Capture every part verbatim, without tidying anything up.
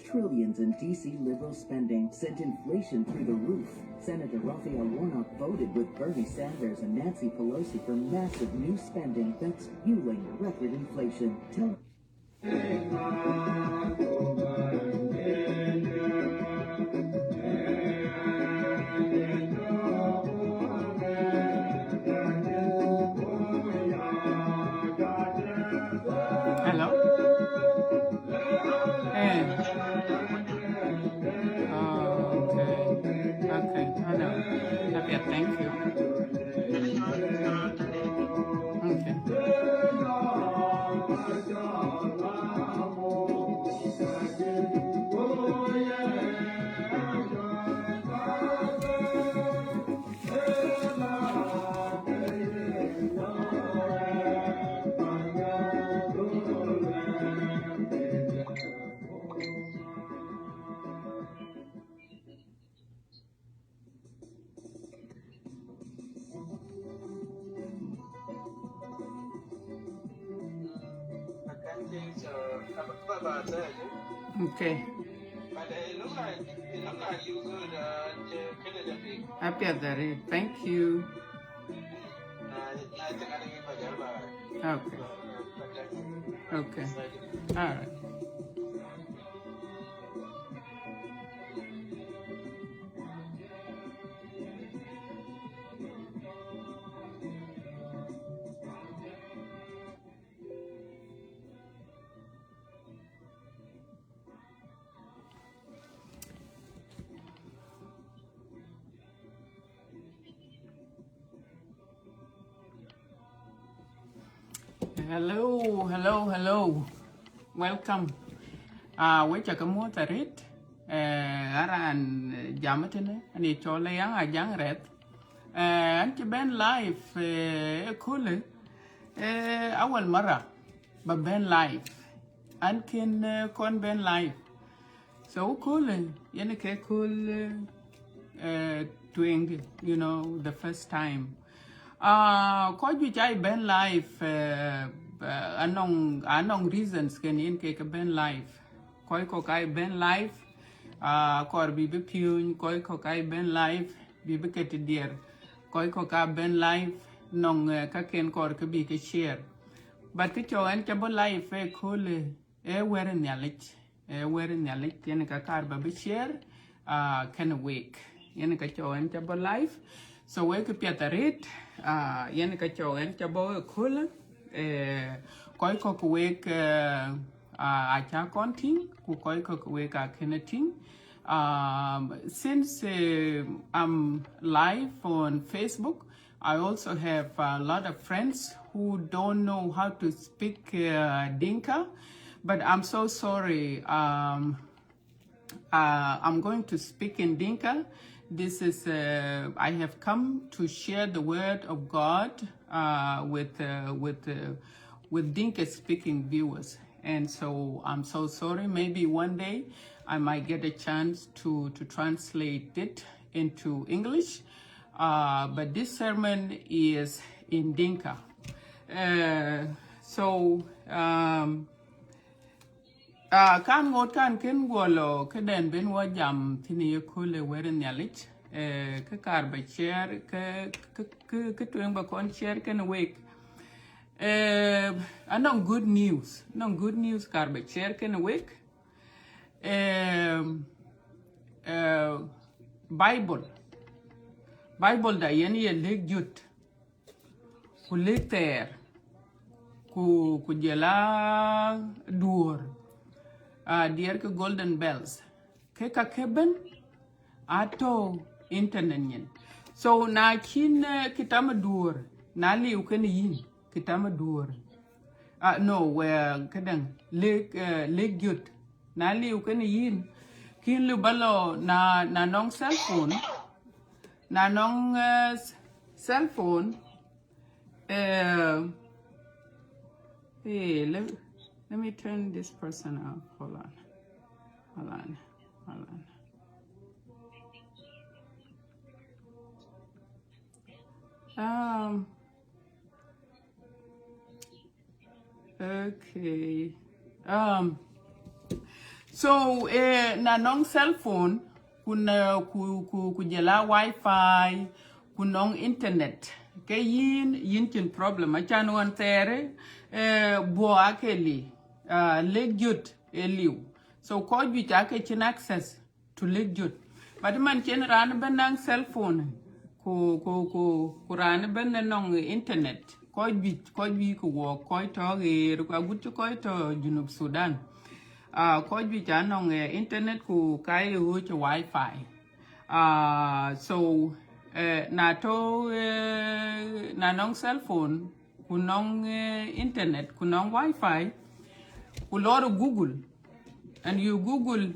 Trillions in D C liberal spending sent inflation through the roof. Senator Raphael Warnock voted with Bernie Sanders and Nancy Pelosi for massive new spending that's fueling record inflation. Tell Hello? Eh. Oh, okay. Okay. Oh, no. Happy, thank you. Okay. Okay. But it look like, it look like you good, uh, to Canada big. Happy Adari. Thank you. Uh, I think I didn't get my job. Okay. Okay. All right. Hello, hello, hello. Welcome. Ah, we cak muɔ̈th arët. Eh, aran, eh, jam tënë, ani cɔl Ayaŋ Ajaŋ Rɛth. Eh, an cï bɛ̈n live, eh, ëköölë, eh, awal mara ba bɛ̈n live. An kën, eh, kɔn bɛ̈n live. So ëköölë, yen ke kööl, eh, tueŋ, you know, the first time. Ah, kɔc juëc aa bɛ̈n live, eh, eh, anɔŋ, anɔŋ reasons kën yen ke ke bɛ̈n live. Kɔc kɔ̈k aa bɛ̈n live, ah, kɔɔr bï bï piööny, kɔc kɔ̈k aa bɛ̈n live, bï bï ke të diɛɛr. Kɔc kɔ̈k aa bɛ̈n live, nɔŋ eh, ka ken kɔɔr ke bï ke share. But kë cɔk ɛn ca bɔ̈ live ë köölë, ë wɛ̈t Nhialic, ë wɛ̈t Nhialic, yen ka kaar ba bï share uh, kenë week. Yen ka cɔk ɛn ca bɔ̈ live. So wek piɛth arët, uh, yen ka cɔk ɛn ca bɔ̈ ë köölë, eh, kɔc kɔ̈k wek eh, uh, aca kɔn tïŋ, ku kɔc kɔ̈k wek akënë tïŋ. Um, since uh, I'm live on Facebook, I also have a lot of friends who don't know how to speak uh, Dinka, but I'm so sorry. Um, uh, I'm going to speak in Dinka. This is, uh, I have come to share the word of God uh, with, uh, with, uh, with Dinka speaking viewers. And so I'm so sorry. Maybe one day I might get a chance to, to translate it into English. Uh, but this sermon is in Dinka. Uh, so, um, uh, kan ŋot kan ken guɔ lɔ këdɛn ben wɔ jam thïn ye köölë wɛ̈t Nhialic, uh, kë kaar ba share, kë, kë, kë, kë tueŋ ba kɔn share kenë week. Uh, anɔŋ good news, anɔŋ good news kaar ba share kenë week. Um, uh, Bible, Bible da yen ye lëk jöt, ku lëk thɛɛr, ku, ku jɔl a duɔ̈ɔ̈r, uh, diɛɛr ke golden bells. Ke ka ke bɛ̈n atɔ̈ internet nyin. So na cïn uh, kitam duɔ̈ɔ̈r, na liu kenë yïn, kitam duɔ̈ɔ̈r. Uh, no, where këdɛn, lëk, uh, lëk jöt. Na liu kenë yïn, kïn lëu ba lɔ na, na nɔŋ cell phone, na nɔŋ uh, cell phone, uh, hey, let, let me turn this person off. Hold on. Hold on. Hold on. Um, okay. Um, so, eh, na nɔŋ cell phone, ku na, ku, ku, ku jɔl a wifi, ku nɔŋ internet, ke yïn, yïn cïn problem. Acan ɣɔn thɛɛr, eh, buɔ ake li, uh, lëk jöt ë liu. So kɔc juëc ake cïn access to lëk jöt. But man cïn raan ëbɛ̈n naŋ cell phone, ku, ku, ku, ku raan ëbɛ̈n nɔŋ internet. Kɔc juëc, kɔc juëc ku wɔɔk, kɔc tɔ̈ ɣeer, ku agut cï kɔc tɔ̈ Junub Sudan. Uh, kɔc juëc anɔŋ uh, internet ku ka ye ɣööc wifi. Uh, so, uh, na tɔ̈, uh, na nɔŋ cell phone, ku nɔŋ uh, internet, ku nɔŋ wifi, ku lɔɔr Google, and you Google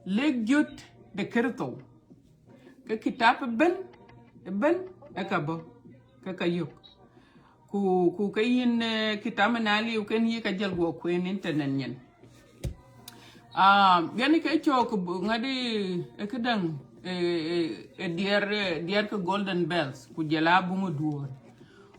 lëk jöt de Kërtho. Ke kitap ëbɛ̈n, ëbɛ̈n, ë ka bɔ̈, ke ka yök. Ku, ku ke yïn uh, kitap na liu ken yï ka jɔl guɔ kuen internet nyin. Ah, yen ke cɔk ŋadi ë këdäŋ, ë, ë, ë diɛɛr, ë diɛɛr ke golden bells, ku jɔl a buŋ duɔ̈ɔ̈r.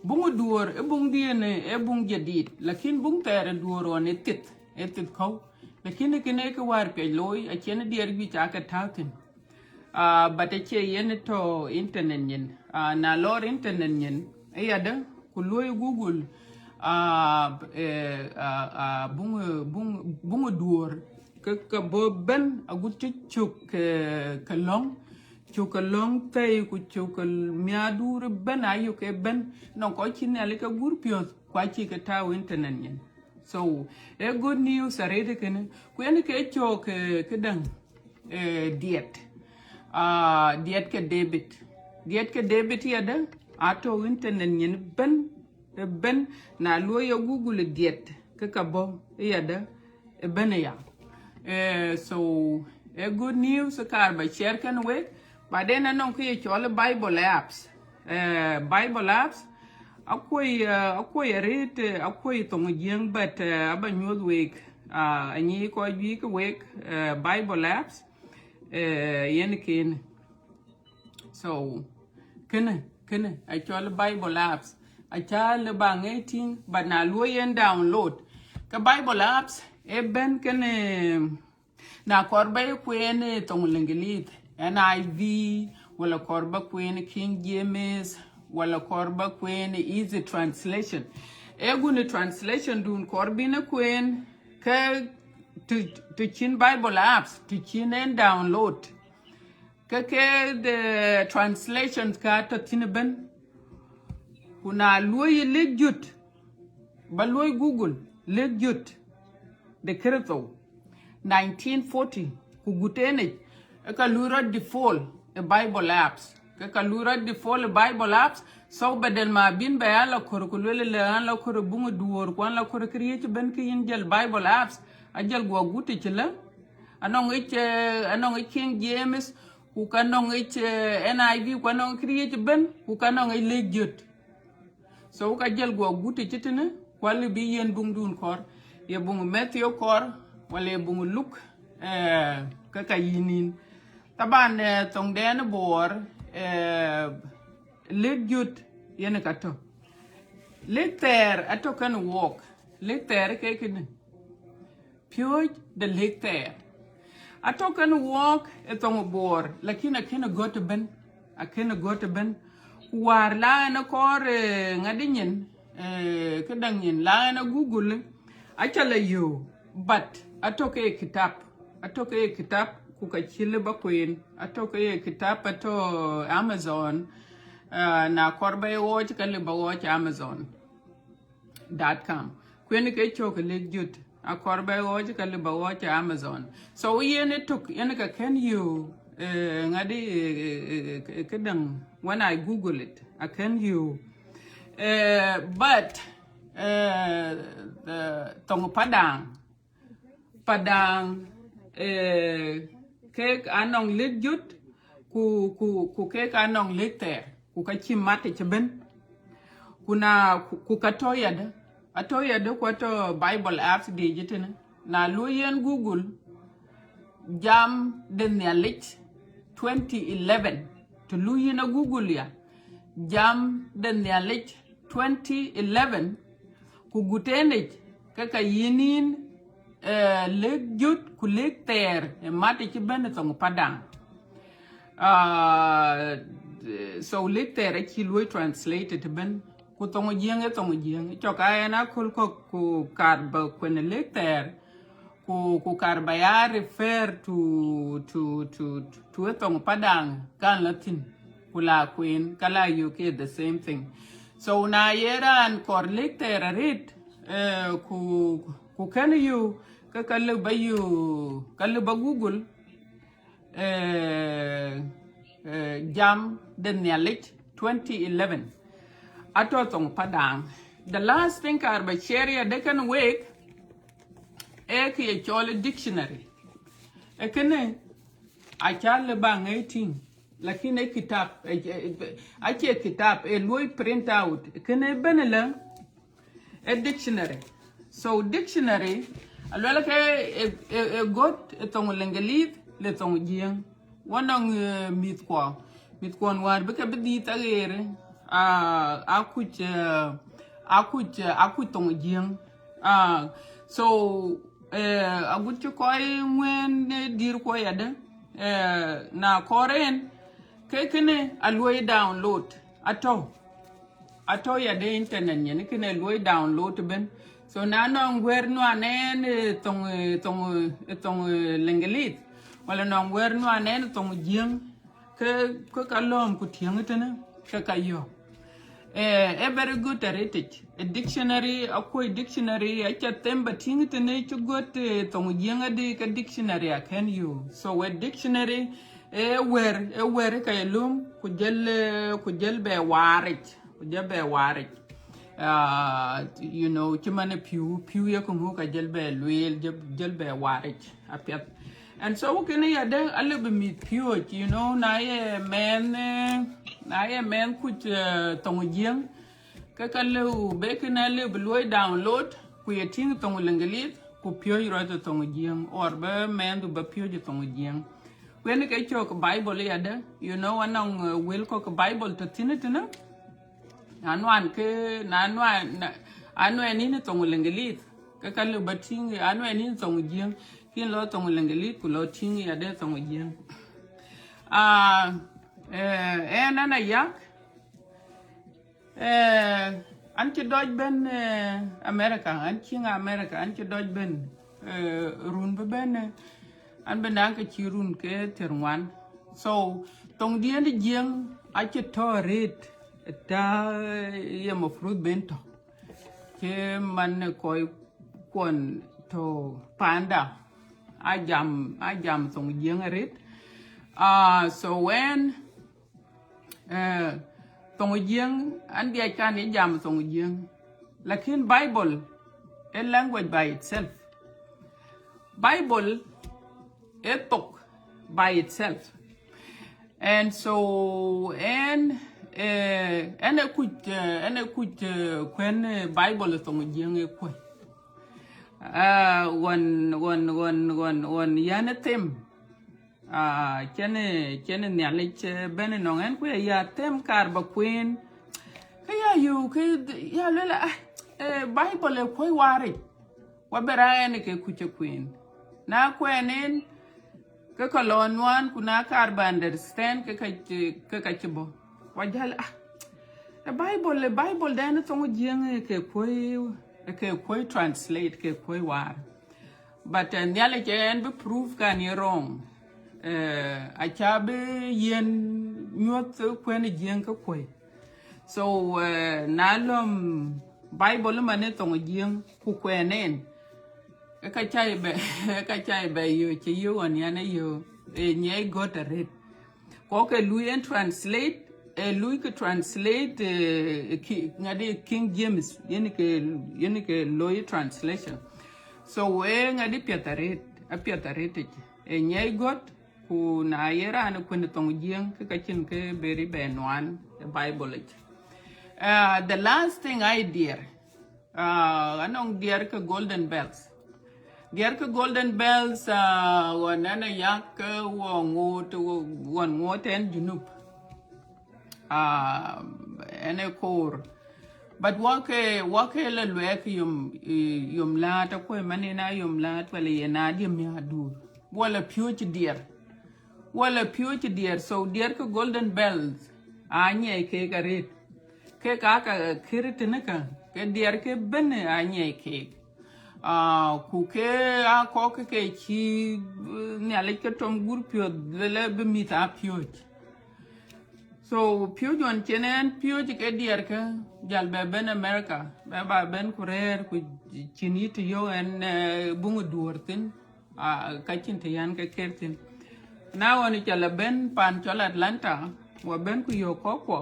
Buŋ duɔ̈ɔ̈r, ë buŋ diɛn, ë buŋ jadid, lakin buŋ thɛɛr ë duɔ̈ɔ̈r ɣɔn ë thith, ë thith kɔ̈u. Lakin ë kënë ke wäär piɛc looi, acïn diɛɛr juëc ake tääu thïn. Ah, but acie yen tɔ̈ internet nyin. Ah, na lɔɔr internet nyin, ë yadë, ku luɔi Google, ah, eh, ah, ah, buŋ, buŋ, buŋ duɔ̈ɔ̈r, ke, ke bɔ̈ bɛ̈n agut cï cök ke, ke lɔ̈ŋ, cök ke lɔ̈ŋ thɛi, ku cök ke miäkduur bɛ̈n, ayök ke bɛ̈n, nɔŋ kɔc cï Nhialic ke gur piɔ̈th, ku acï ke tääu internet nyin. So, a good news arëët kënë. Ku yen ke cɔk, eh, këdäŋ, eh, diɛt. Ah, diɛt ke David. Diɛt ke David yadë, atɔ̈ internet nyin bɛ̈n, eh, bɛ̈n, na luɔi ya Google diɛt, ke ka bɔ̈ yadë, eh, bɛ̈n ya. Eh, so, a good news, kaar ba share kenë wek. But then anɔŋ kë ye cɔl Bible apps. Eh, Bible apps, akuɔi, eh, akuɔi arëët, eh, akuɔi thoŋ Jiëŋ, but, eh, aba nyuɔ̈th week, ah, anyi kɔc juëc ke week, eh, Bible apps, eh, yen kënë. So, kënë, kënë, acɔl Bible apps. Aca lëu ba ŋic tïŋ, but na luɔi yen download. Ke Bible apps, ë bɛ̈n kënë, na kɔɔr ba ye kueen ë thoŋ Lëŋgëlith, N I V, wala kɔɔr ba kueen King James, wala kɔɔr ba kueen easy translation. Ee guni translation dun kɔɔr bï në kueen ke të cïn Bible apps, të cïn en download. Ke ke the translations ka tɔ̈ thïn ëbën. Ku na luɔi lëk jut, ba luɔi Google, lëk jut de Kërtho, nineteen forty, ku gut enic, e ka lui rɔt default e Bible apps. Ke ka lui rɔt default e Bible apps, so badal ma bïn ba ya la kɔɔr ku luel le an la kɔɔr buŋ duɔɔr, ku an la kɔɔr këriëëc ëbën ke yïn jël Bible apps, a jël guɔ gut ëcï lë, anɔŋ ic, eh, anɔŋ ic King James, ku ka nɔŋ ic, eh, N I V, ku anɔŋ këriëëc ëbën, ku ka nɔŋ ic lëk jut. So ka jël guɔ gut ëcï tënë, ku alë bï yen buŋdun kɔɔr, ye buŋ Matthew kɔɔr, wala ye buŋ Luk, eh, ke ka yïn yïn. Taban, eh, thoŋden Bor, eh, lëk jut yen ka tɔ̈. Lëk thɛɛr atɔ̈ kenë wɔɔk, lëk thɛɛr ke kënë. Piööc de lëk thɛɛr. Atɔ̈ kenë wɔɔk e thoŋ Bor, lakin akënë gɔ̈t ëbën, akënë gɔ̈t ëbën. Ku wäär la en kɔɔr, eh, ŋadï nyin, eh, këdäŋ nyin, la en Google, aca la yöö, but atɔ̈ ke kitap, atɔ̈ ke kitap, ku ka cï lë ba kueen, atɔ̈ ke kitap, atɔ̈ Amazon, eh, na kɔɔr ba ye ɣɔɔc, ka lë ba ɣɔɔc Amazon dot com. Kuën ke cök lëk jut, akɔɔr ba ɣɔɔc, ka lë ba ɣɔɔc Amazon. So yen ë tök, yen ka kën yöö, eh, ŋadï, eh, eh, eh, këdäŋ, when I Google it, akën yöö. Eh, but, eh, the, thoŋ Padaŋ, Padaŋ, eh, kek anɔŋ lëk jut, ku, ku, ku kek anɔŋ lëk thɛɛr, ku ka cï mat ëcï bën. Ku na, ku, ku ka tɔ̈ yadë, atɔ̈ yadë ku atɔ̈ Bible apps diic ëtënë. Na luɔi yen Google, jam de Nhialic twenty eleven, të luɔi yen a Google ya, jam de Nhialic twenty eleven, ku gut enic, ke ka yïn yïn, eh, lëk jut ku lëk thɛɛr, eh, mat ëcï bën ë thoŋ Padaŋ. Ah, so lëk thɛɛr acï luɔi translated bën, ku thoŋ Jiëŋ ë thoŋ Jiëŋ. Cɔk a en aköl kɔ̈k ku kaar ba kuën lëk thɛɛr, ku, ku kaar ba ya refer to, to, to, to ë thoŋ Padaŋ kan la thïn, ku la kueen, ka la yök ke the same thing. So na ye raan kɔɔr lëk thɛɛr arëët, eh, ku, ku kën yöö, ke ka lë ba yöö, ka lë ba Google, eh, eh, jam de Nhialic twenty eleven. Atɔ̈ thoŋ Padaŋ. The last thing kaar ba share ya de kën week, ee kë ye cɔl dictionary. Ee kënë, aca lë ba ŋɛi tïŋ, lakin ee kitap, ee, ee, acie kitap, ee luɔi print out. Ee kënë bën lë, ee dictionary. So dictionary, aluel ke ee, ee, ee gɔ̈t ë thoŋ Lëŋgëlith le thoŋ Jiëŋ. Wɔ nɔŋ, eh, mïthkuɔ, mïthkuɔn wäär bï ke bï dhiëth aɣeer, ah, akuc, eh, akuc, eh, akuc thoŋ Jiëŋ. Ah, so, eh, agut cï kɔc ŋuɛ̈ɛ̈n, eh, dïïr kuɔ yadë, eh, na kɔɔr en, ke kënë aluɔi download, atɔ̈. Atɔ̈ ya de internet nyin, kënë luɔi download ëbën. So na nɔŋ wɛ̈t nuan en, eh, thoŋ, eh, thoŋ, eh, thoŋ, eh, Lëŋgëlith, wala nɔŋ wɛ̈t nuan en thoŋ Jiëŋ, ke, ke ka lɔ̈ɔ̈m ku tiëŋ ëtënë, ke ka yök. Eh, ee very good arëtic. A dictionary, akuɔ̈c dictionary, aca them ba tïŋ ëtënë cï gɔ̈t, eh, thoŋ Jiëŋ adï ke dictionary akën yöö. So a dictionary, ee wɛ̈t, ee wɛ̈t ka ye lööm, ku jël, eh, ku jël bɛ waaric, ku jël bɛ waaric. Ah, you know, cï man ë pïu, pïu ye këŋö ka jël bɛ lueel, jël, jël bɛ waaric, apiɛth. And so kënë yadë, alë bï mïth piööc, you know, na ye mɛnh, eh, na ye mɛnh kuc, eh, thoŋ Jiëŋ, ke ka lëu, be kënë alë bï luɔi download, ku ye tïŋ thoŋ Lëŋgëlith, ku piööc rɔt ë thoŋ Jiëŋ, or bï mɛnhdu ba piööc ë thoŋ Jiëŋ. Kuën ke cök Bible yadë, you know, anɔŋ, eh, wël kɔ̈k Bible tɔ̈ thïn ëtënë. Na nuan ke, na nuan, na, anuɛn yïn thoŋ Lëŋgëlith, ke ka lëu ba tïŋ, anuɛn yïn thoŋ Jiëŋ, kïn lɔ thoŋ Lëŋgëlith, ku lɔ tïŋ yadë thoŋ Jiëŋ. Ah, eh, en an ayak, Eh, an cï dɔc bɛ̈n eh, America, an cï ŋa America, an cï dɔc bɛ̈n eh, run bï bɛ̈n eh, an bï naŋ ke cï run ke thiërŋuan. So thoŋdiɛn de Jiëŋ acï tɔ̈ arëët, ta ye mafruth ben tɔ̈, cï man eh, kɔc kuɔn tɔ̈ panda, a jam a jam thoŋ Jiëŋ arëët. Ah, so when eh, thoŋ Jiëŋ, an diac kan ye jam thoŋ Jiëŋ, lakin Bible a language by itself. Bible a thok by itself. And so en eh, en e kuc eh, en e kuc eh, kuɛn eh, Bible thoŋ Jiëŋ e kuɔi. Ah, ɣɔn ɣɔn ɣɔn ɣɔn ɣɔn yan e them. Ah, cɛn cɛn Nhialic eh, bɛ̈n nɔŋ ɛn ku ya them kaar ba kueen. Ke ya yöök ke ya luel ah, eh, Bible e kuɔi waaric. Wa bɛ ra ɛn ke kuc e kueen. Na kuɛn en ke ka lɔ nuan ku na kaar ba understand ke ka ke ka cï bɔ̈. Wa jäl ah, e Bible e Bible dɛn thoŋ Jiëŋ e ke kuɔi e ke kuɔi translate ke kuɔi waar. But eh, Nhialic en bï proof kan ye wrong. Eh, aca bï yen nyuɔth kuɛn Jiëŋ ke kuɔi. So eh, na lɔm Bible man e thoŋ Jiëŋ ku kuɛn en, e ka cai bɛ e ka cai bɛ yo cï yo wan yan e yo e nyai gɔt arëët. Kɔk e lui en translate, e lui ke translate eh, ki, ŋadi King James, yen ke yen ke looi translation. So e ŋadi piɛth arëët, a piɛth arëët ic. E nyai gɔt, ku na ye raan e kuën thoŋ Jiëŋ ke ka cïn ke beri bɛ nuan e Bible ic. Uh, the last thing I dear, uh, anɔŋ diɛr ke Golden Bells. Diɛr ke Golden Bells, uh, ɣɔn ɛn e yak ke wɔ ŋoot, ɣɔn ŋoot ɛn Junub. Ah, ɛn e koor. But wake wake la luɛɛk yom eh, yom laat akuɔi man en a yom laat wala ye na diɛm ya dur. Wala piööc diɛr. Wala piööc diɛr. So diɛr ke Golden Bells a nyɛi keek arëët. Keek a ka kër tënë ka ke diɛr ke bɛ̈n a nyɛi keek. Ah, ku ke a kɔk ke ke cï eh, Nhialic ke tɔm gur piöth lele bï mïth a piööc. So piööc ɣɔn cïn ɛn piööc ke diɛrkë, jal bɛ bɛ̈n America, bɛ ba bɛ̈n ku rɛ̈ɛ̈r ku cïn yï të yök ɛn eh, buŋ duɔ̈ɔ̈r thïn, ah, ka cïn të yɛn ke ker thïn. Na ɣɔn ca la bɛ̈n pan cɔl Atlanta, wa bɛ̈n ku yök kɔ̈kkuɔ,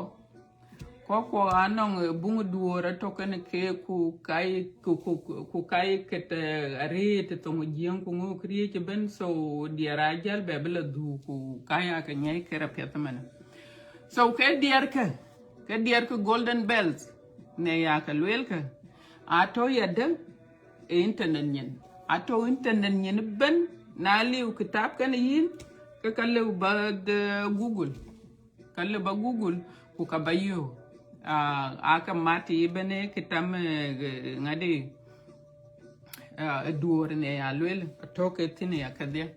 kɔ̈kkuɔ anɔŋ eh, buŋ duɔ̈ɔ̈r atɔ̈ kën ke ku kai ku ku ku kai ket eh, arëët thoŋ Jiëŋ ku ŋö këriëëc ëbën, so diɛr a jäl bɛ bï la dhuk ku kai a ke nyai ker apiɛth ëmënë. So ke diɛrkë, ke diɛrkë Golden Bells, ne ya ke luelkë, atɔ̈ yadë e internet nyin. Atɔ̈ internet nyin ëbën, na liu kitap kën yïn, ke ka liu ba de Google. Ka liu ba Google, ku ka ba yöök. Ah, a ke mat yï bɛ̈n e kitam eh, ŋadi, ah, e duɔ̈ɔ̈r ne ya luel, atɔ̈ ke thïn ya kedhie.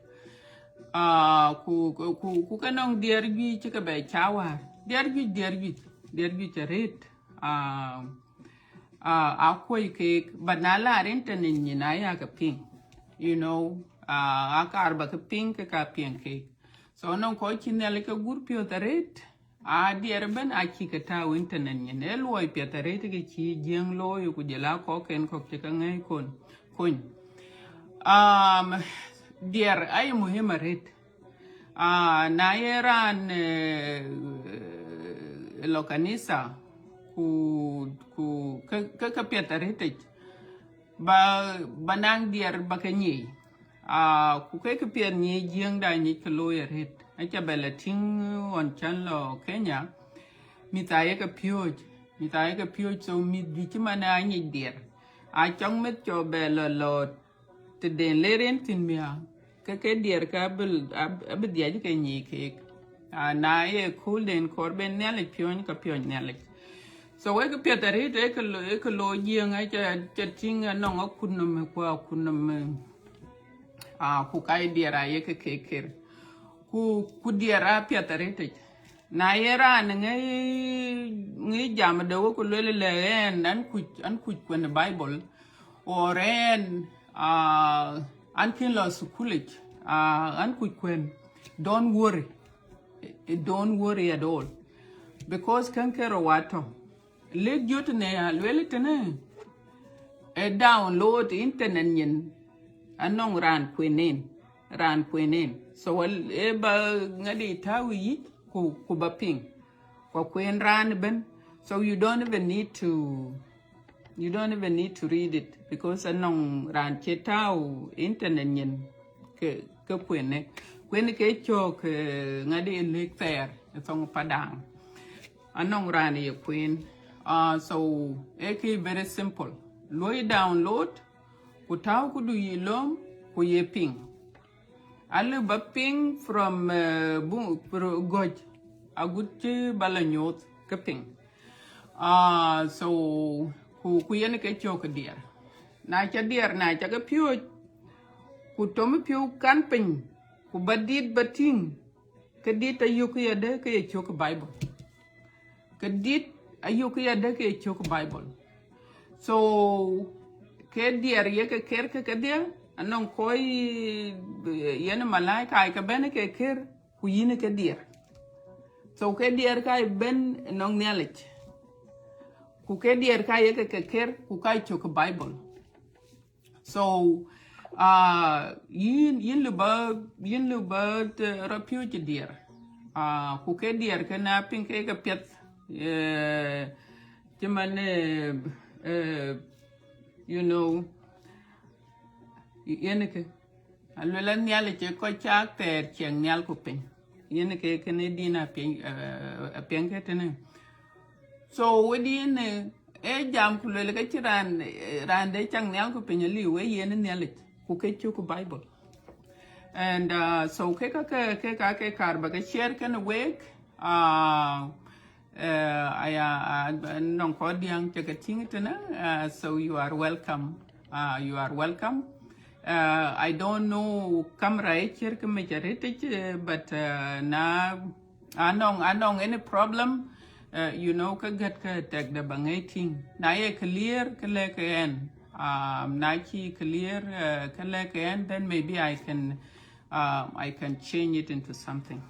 Ah, ku ku ku ku ke nɔŋ diɛr juëc cï ke bɛ ca wäär. Diɛr juëc, diɛr juëc, diɛr juëc arëët. Ah, ah, a kuɔi keek, but na laar internet nyin a ya ke piŋ. You know, ah, a kaar ba ke piŋ ke ka piɛŋ keek. So nɔŋ kɔc cï Nhialic ke gur piöth arëët, a diɛr ëbën a cï ke tääu internet nyin. E luɔi piɛth arëët ke cï Jiëŋ looi ku jɔl a kɔcken kɔ̈k cï ke ŋɛ̈i kon kony. Um, diɛr aye muhim arëët. Ah, na ye raan eh, lɔ kanitha, ku ku ke ke ke piɛth arëtic, ba ba naŋ diɛr ba ke nyic. Ah, ku ke ke piɛth nyic Jiëŋda nyic ke looi arëët. Aca bɛ la tïŋ ɣɔn cän lɔ Kenya, mïth aye ke piööc, mïth aye ke piööc, so mïth juëc cï man a nyic diɛr. A cɔk meth cɔ bɛ lɔ lɔ tëden le rin thïn miäk, ke ke diɛr ke abï abï dhiac ke nyic keek. Ah, na ye köölden kɔɔr ben Nhialic piɔ̈ny, ka piɔ̈ny Nhialic. So wek piɛth arëët, e ke lo e ke lo Jiëŋ, aca ca tïŋ anɔŋ akut nɔm ku akut nɔm, ah, ku ka ye diɛr aye ke keek ker. Ku ku diɛr a piɛth arëtic. Na ye raan ŋi, ŋi jam de wek ku luel lɛ ɛn, an kuc, an kuc kuen Bible, or ɛn, uh, an kin lɔ school ic, uh, an kuc kuen, don't worry. Don't worry at all. Because kan ke ro wato. Lek jot ne ya luel tene. E download internet nyin. Anong ran kwenen. Ran kwenen. So e ba ŋadi tawi yic ku, ku ba ping. Kwa kwen ran ben. So you don't even need to, you don't even need to read it because anong ran che tau internet nyin ke, ke kwene. Kwen ke chok, eh, ŋadi lik thɛɛr, e thong padang. Anong ran ye kwen. Uh, so e ke very simple. Loi download, ku tau ku du yi lom, ku ye ping. Alë ba ping from, uh, bu, pro, goj, agut ci ba la nyoth ke ping. Uh, so, ku, ku yen ke cok dier. Na ca dier, na ca ke piöc, ku tom piöu kan piny, ku ba dit ba ting, ke dit ayök ya de ke ye cok Bible. Ke dit ayök ya de ke ye cok Bible. So, ke dier ye ke ker ke ke dier, anong koi, eh, yen malaika ai ke ben ke ker, ku yin ke dier. So ke dier ka ben nong Nhialic. Ku ke dier ka ye ke ke ker, ku ka cok Bible. So, uh, yin, yin lë ba, yin lë ba te, ra piöc dier. Uh, ku ke dier ke na ping ke ke piɛth, eh, ci man, eh, eh, you know, yen ke. Aluel a Nhialic e kɔc cak thɛɛr ciɛŋ nhial ku piny. Yen ke kene din apiɛŋ, eh, apiɛŋ ke tene. So, we din, eh, e jam ku luel ke ci ran, eh, ran de cak nhial ku piny aliu, we yen Nhialic, ku ke cuk Bible. And, uh, so ke ka ke, ke ka ke kar ba ke share kene wek, uh, uh, aya, uh, nong kodiang cake ting tene, uh, so you are welcome. Uh, you are welcome. Uh, I don't know camera e share ke me charete, uh, but, uh, na Anong, anong any problem, uh, you know, ke gɛt ke tɛk de ba ŋɛi tiŋ. Na ye clear, ke lɛk ɛn. Um, na ci clear, uh, ke lɛk ɛn, then maybe I can, uh, I can change it into something.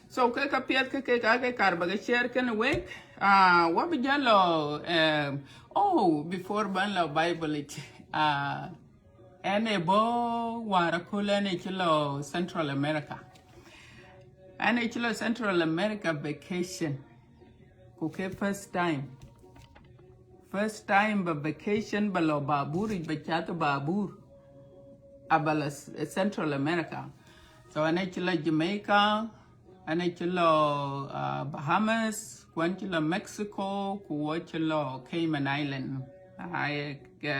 So, ke ka piɛth ke, ke ka ke kar ba ke share kene wek. Uh, wa bi jalo, um, oh, before ban lo Bible it. Uh, Ɛn e bɔ wäär aköl, ɛn e ci lɔ Central America. Ɛn e ci lɔ Central America vacation. Ku ke first time. First time ba vacation, ba lɔ babur, ba cath babur. Aba lɔ s-, Central America. So ɛn e ci lɔ Jamaica, ɛn e ci lɔ, uh, Bahamas, ku ɛn ci lɔ Mexico, ku wɔ ci lɔ Cayman Island. Ai, ke,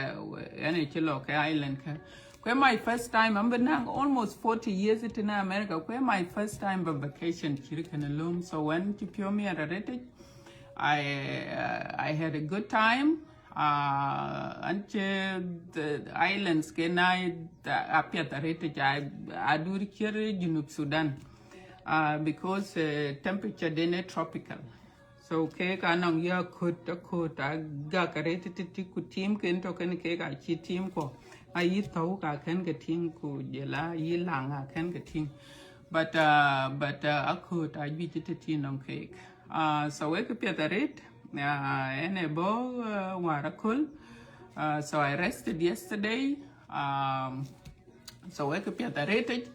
ɛn e ci lɔ ke island ke. Ku e my first time, I'm been almost forty years in America. Ku e my first time ba vacation cït kënë löm. So when ci piɔ̈u mi arëtic, I, uh, I had a good time. Uh, ɛn ci the islands ke na, uh, apiɛth arëtic, I, adur cït Junub Sudan. Uh, because, uh, temperature den e tropical. So ke ka nɔŋ ya akot, akot, a gak arëtic titi ku tim ken tɔ ken ke ka ci tim kɔ. A yi thou ka ken ke tim ku jela yi lang a ken ke tim. But, uh, but, uh, akot a juic titi nɔŋ kek. Uh, so wek piɛth arëtic, uh, ɛn e bɔ, uh, wäär aköl. Uh, so I rested yesterday. Um, so wek piɛth arëtic.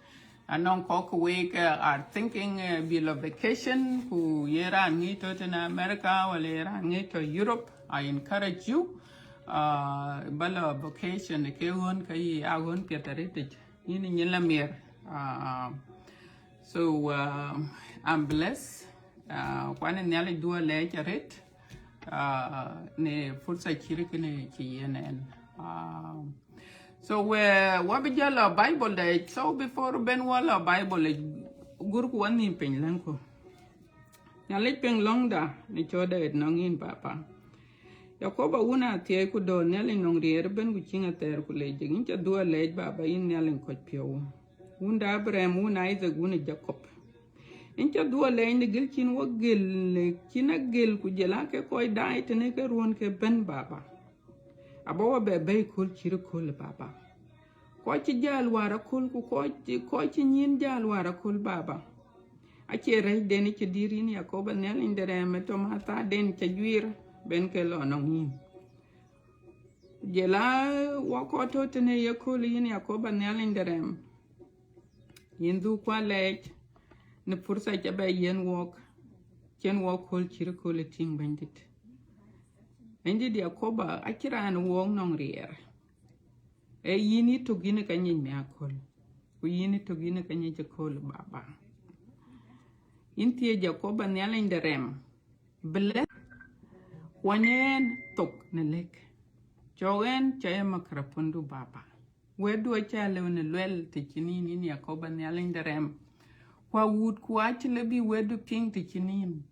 Anɔŋ kɔk wek, uh, are thinking, uh, bi lɔ vacation, ku ye raan ŋic tɔ tën America, wala ye raan ŋic tɔ Europe, I encourage you, uh, ba lɔ vacation ke ɣön ke yi a ɣön piɛth arëtic. Yïn nyin la miɛr. Uh, so, uh, I'm blessed. Uh, kuan Nhialic duɔ lɛc arëtic. Uh, ne fursa cït kënë ci yen ɛn. Uh, So we, wa bi jalo Bible de. So before ben wa la Bible, gur ku wa nhïïm piny lɛ̈ŋku. Nhialic piŋ lɔ̈ŋda në cɔɔtda ëtnɔŋ yïn, Papa. Yakoba wun athiɛɛi ku dɔ̈ɔ̈r, Nhialic nɔŋ riɛɛr ëbën ku ciëŋ athɛɛr ku lec jek. Yïn ca dhuɔ̈k lɛc, Baba, yïn Nhialic kɔc piɔ̈u. Wun de Abraham, wun Isaac, wun Jacob. Yïn ca dhuɔl lɛɛc në gël cïn wɔ gël, cïn a gël ku jël ake kɔc daai tënë ke ruɔ̈n ke bɛ̈n, Baba. Aba wɔ bɛ bɛ̈i köl cït köl, Baba. Kɔc cï jäl wäär aköl ku kɔc, kɔc cï nyïn jäl wäär aköl, Baba. Acie rɛ̈cden cï dïr yïn Yakoba Nhialic de rɛɛm ë tɔ̈ ma thaden ca juiir ben ke lɔ nɔŋ yïn. Ku jël a wɔ kɔc tɔ̈ tënë ye köl yïn Yakoba Nhialic de rɛɛm. Yïn dhuk kua lɛɛc në pursa ca bɛ yiën wɔk, cïn wɔk köl cït köl ë tïŋ Bɛ̈nydït. Bɛ̈nydït Yakoba acï raan wɔk nɔŋ riɛɛr. Ee yïn yï tök yïn ë ka nyic mi aköl, ku yïn yï tök yïn ë ka nyic aköl, Baba. Yïn thiëëc Yakoba Nhialic de rɛɛm, bï lɛ̈k kuɔny ɛn thok në lëk. Cɔk ɛn cɔk ë makrapondu, Baba. Wɛ̈tdu acä lëu në luɛl të cïn yïn, yïn Yakoba Nhialic de rɛɛm. Ku awut ku acï lëu bï wɛ̈tdu piŋ të cïn yïn.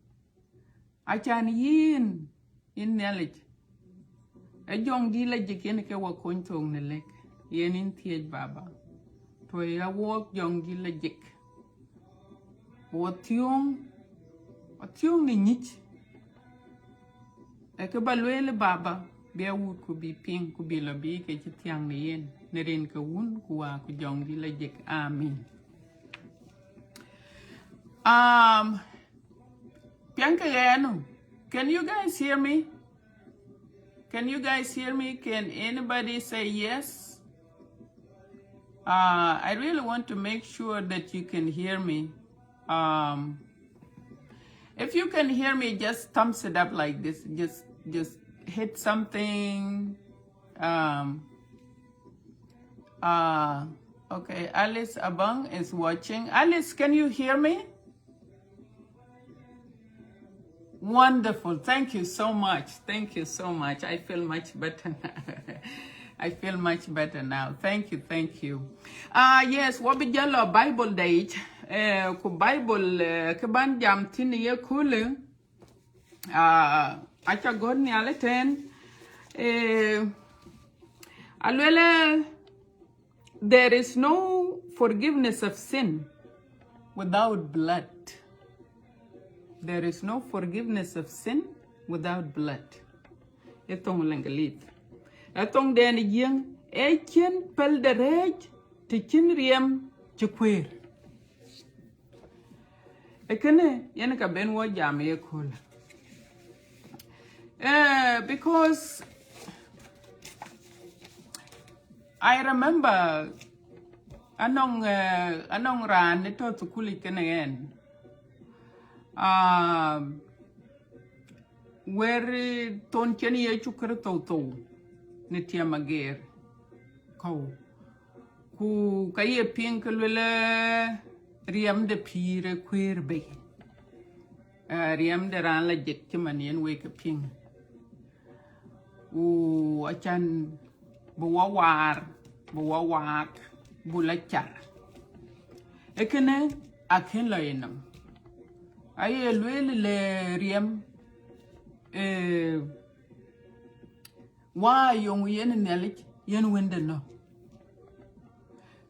Acan yïn, yïn Nhialic, ë Jɔŋdït la jik yen ke wɔ kony thok në lëk, yen yïn thiëëc, Baba. Tuɔi awuɔk Jɔŋdït la jik. Wɔ thiöŋ, wɔ thiöŋ në nyic. Ee kë ba lueel, Baba, bï awut ku bï piŋ, ku bï lɔ bï ke cï thiäŋ në yen, në rin ke Wun ku Wä ku Jɔŋdït la jik. Amin. Um, piɛŋkë ɣɛn nu. Can you guys hear me? Can you guys hear me? Can anybody say yes? Uh, I really want to make sure that you can hear me. Um, if you can hear me, just thumbs it up like this. Just, just hit something. Um, uh, okay, Alice Abang is watching. Alice, can you hear me? Wonderful. Thank you so much. Thank you so much. I feel much better now. I feel much better now. Thank you. Thank you. Uh, yes, wɔ bï jɔl lɔ Bible de yic. Eh, ku Bible, eh, kë ban jam thïn ye köl. Ah, aca gɔ̈t nhial ëtɛ̈n. Eh, aluel, eh, there is no forgiveness of sin without blood. There is no forgiveness of sin without blood. Ë thoŋ Lëŋgëlith. Ë thoŋden Jiëŋ, ee cïn pɛl de rɛ̈ɛ̈c të cïn riɛm cï kuëër. Ee kënë yen ka ben wɔ jam ye köl. Eh, because I remember anɔŋ, eh, anɔŋ raan ë tɔ̈ thukul yic kënë ɣɛn. Ah, wɛ̈t, eh, thon cïn Yecu Kërtho thou në tiɛm ageer kɔ̈u. Ku ka ye piŋ ke luel, eh, riɛm de pïïr ë kuëër bei. Eh, riɛm de raan la jik cï man yen wek ke piŋ. Ku acan bï wɔ waar, bï wɔ waak, bï la car. Ee kënë akën lɔ yenɔm. Aye lueel le riɛm, eh, Wä yöŋ yen Nhialic, yen Wënde nɔ̈k.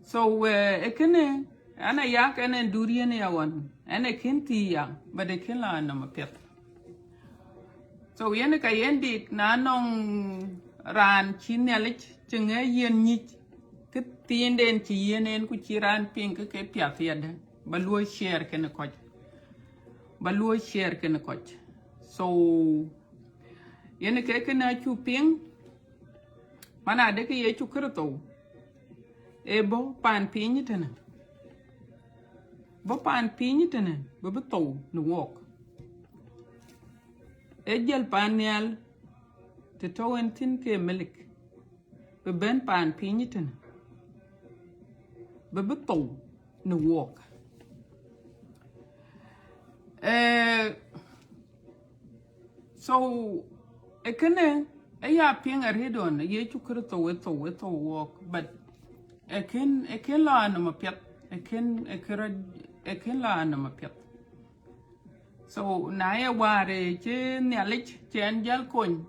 So, eh, ee kënë, an, ayak ɛn ɛn dur yen ya ɣɔn, ɛn ë kën thii ya, but ë kën la nɔm apiɛth. So, yen ka yen dit, na nɔŋ raan cï Nhialic cï ŋɛk yen nyic, kë thiinden cï yen en ku cï raan piŋ ke ke piath yadë, ba luɔ̈i share kenë kɔc. Ba luɔ̈i share kenë kɔc. So, yen ke kënë acuk piŋ, man adekë Yecu Kërtho ë bɔ̈ paan piny tënë. Bɔ̈ paan piny tënë, bï bï thou në wɔɔk. Ë jël paan nhial të tɔ̈u en thïn ke melik, bï bɛ̈n paan piny tënë, bï bï thou në wɔɔk. Eh, so, ee kënë, ee ya piŋ arëët ɣɔn, Yecu Kërtho ë thou, ë thou wɔɔk, but ee kën, ee kën la nɔm apiɛth, ee kën, ee kën rɔt, ee kën la nɔm apiɛth. So, na ye wäär, eh, cï Nhialic cï ɛn jäl kony,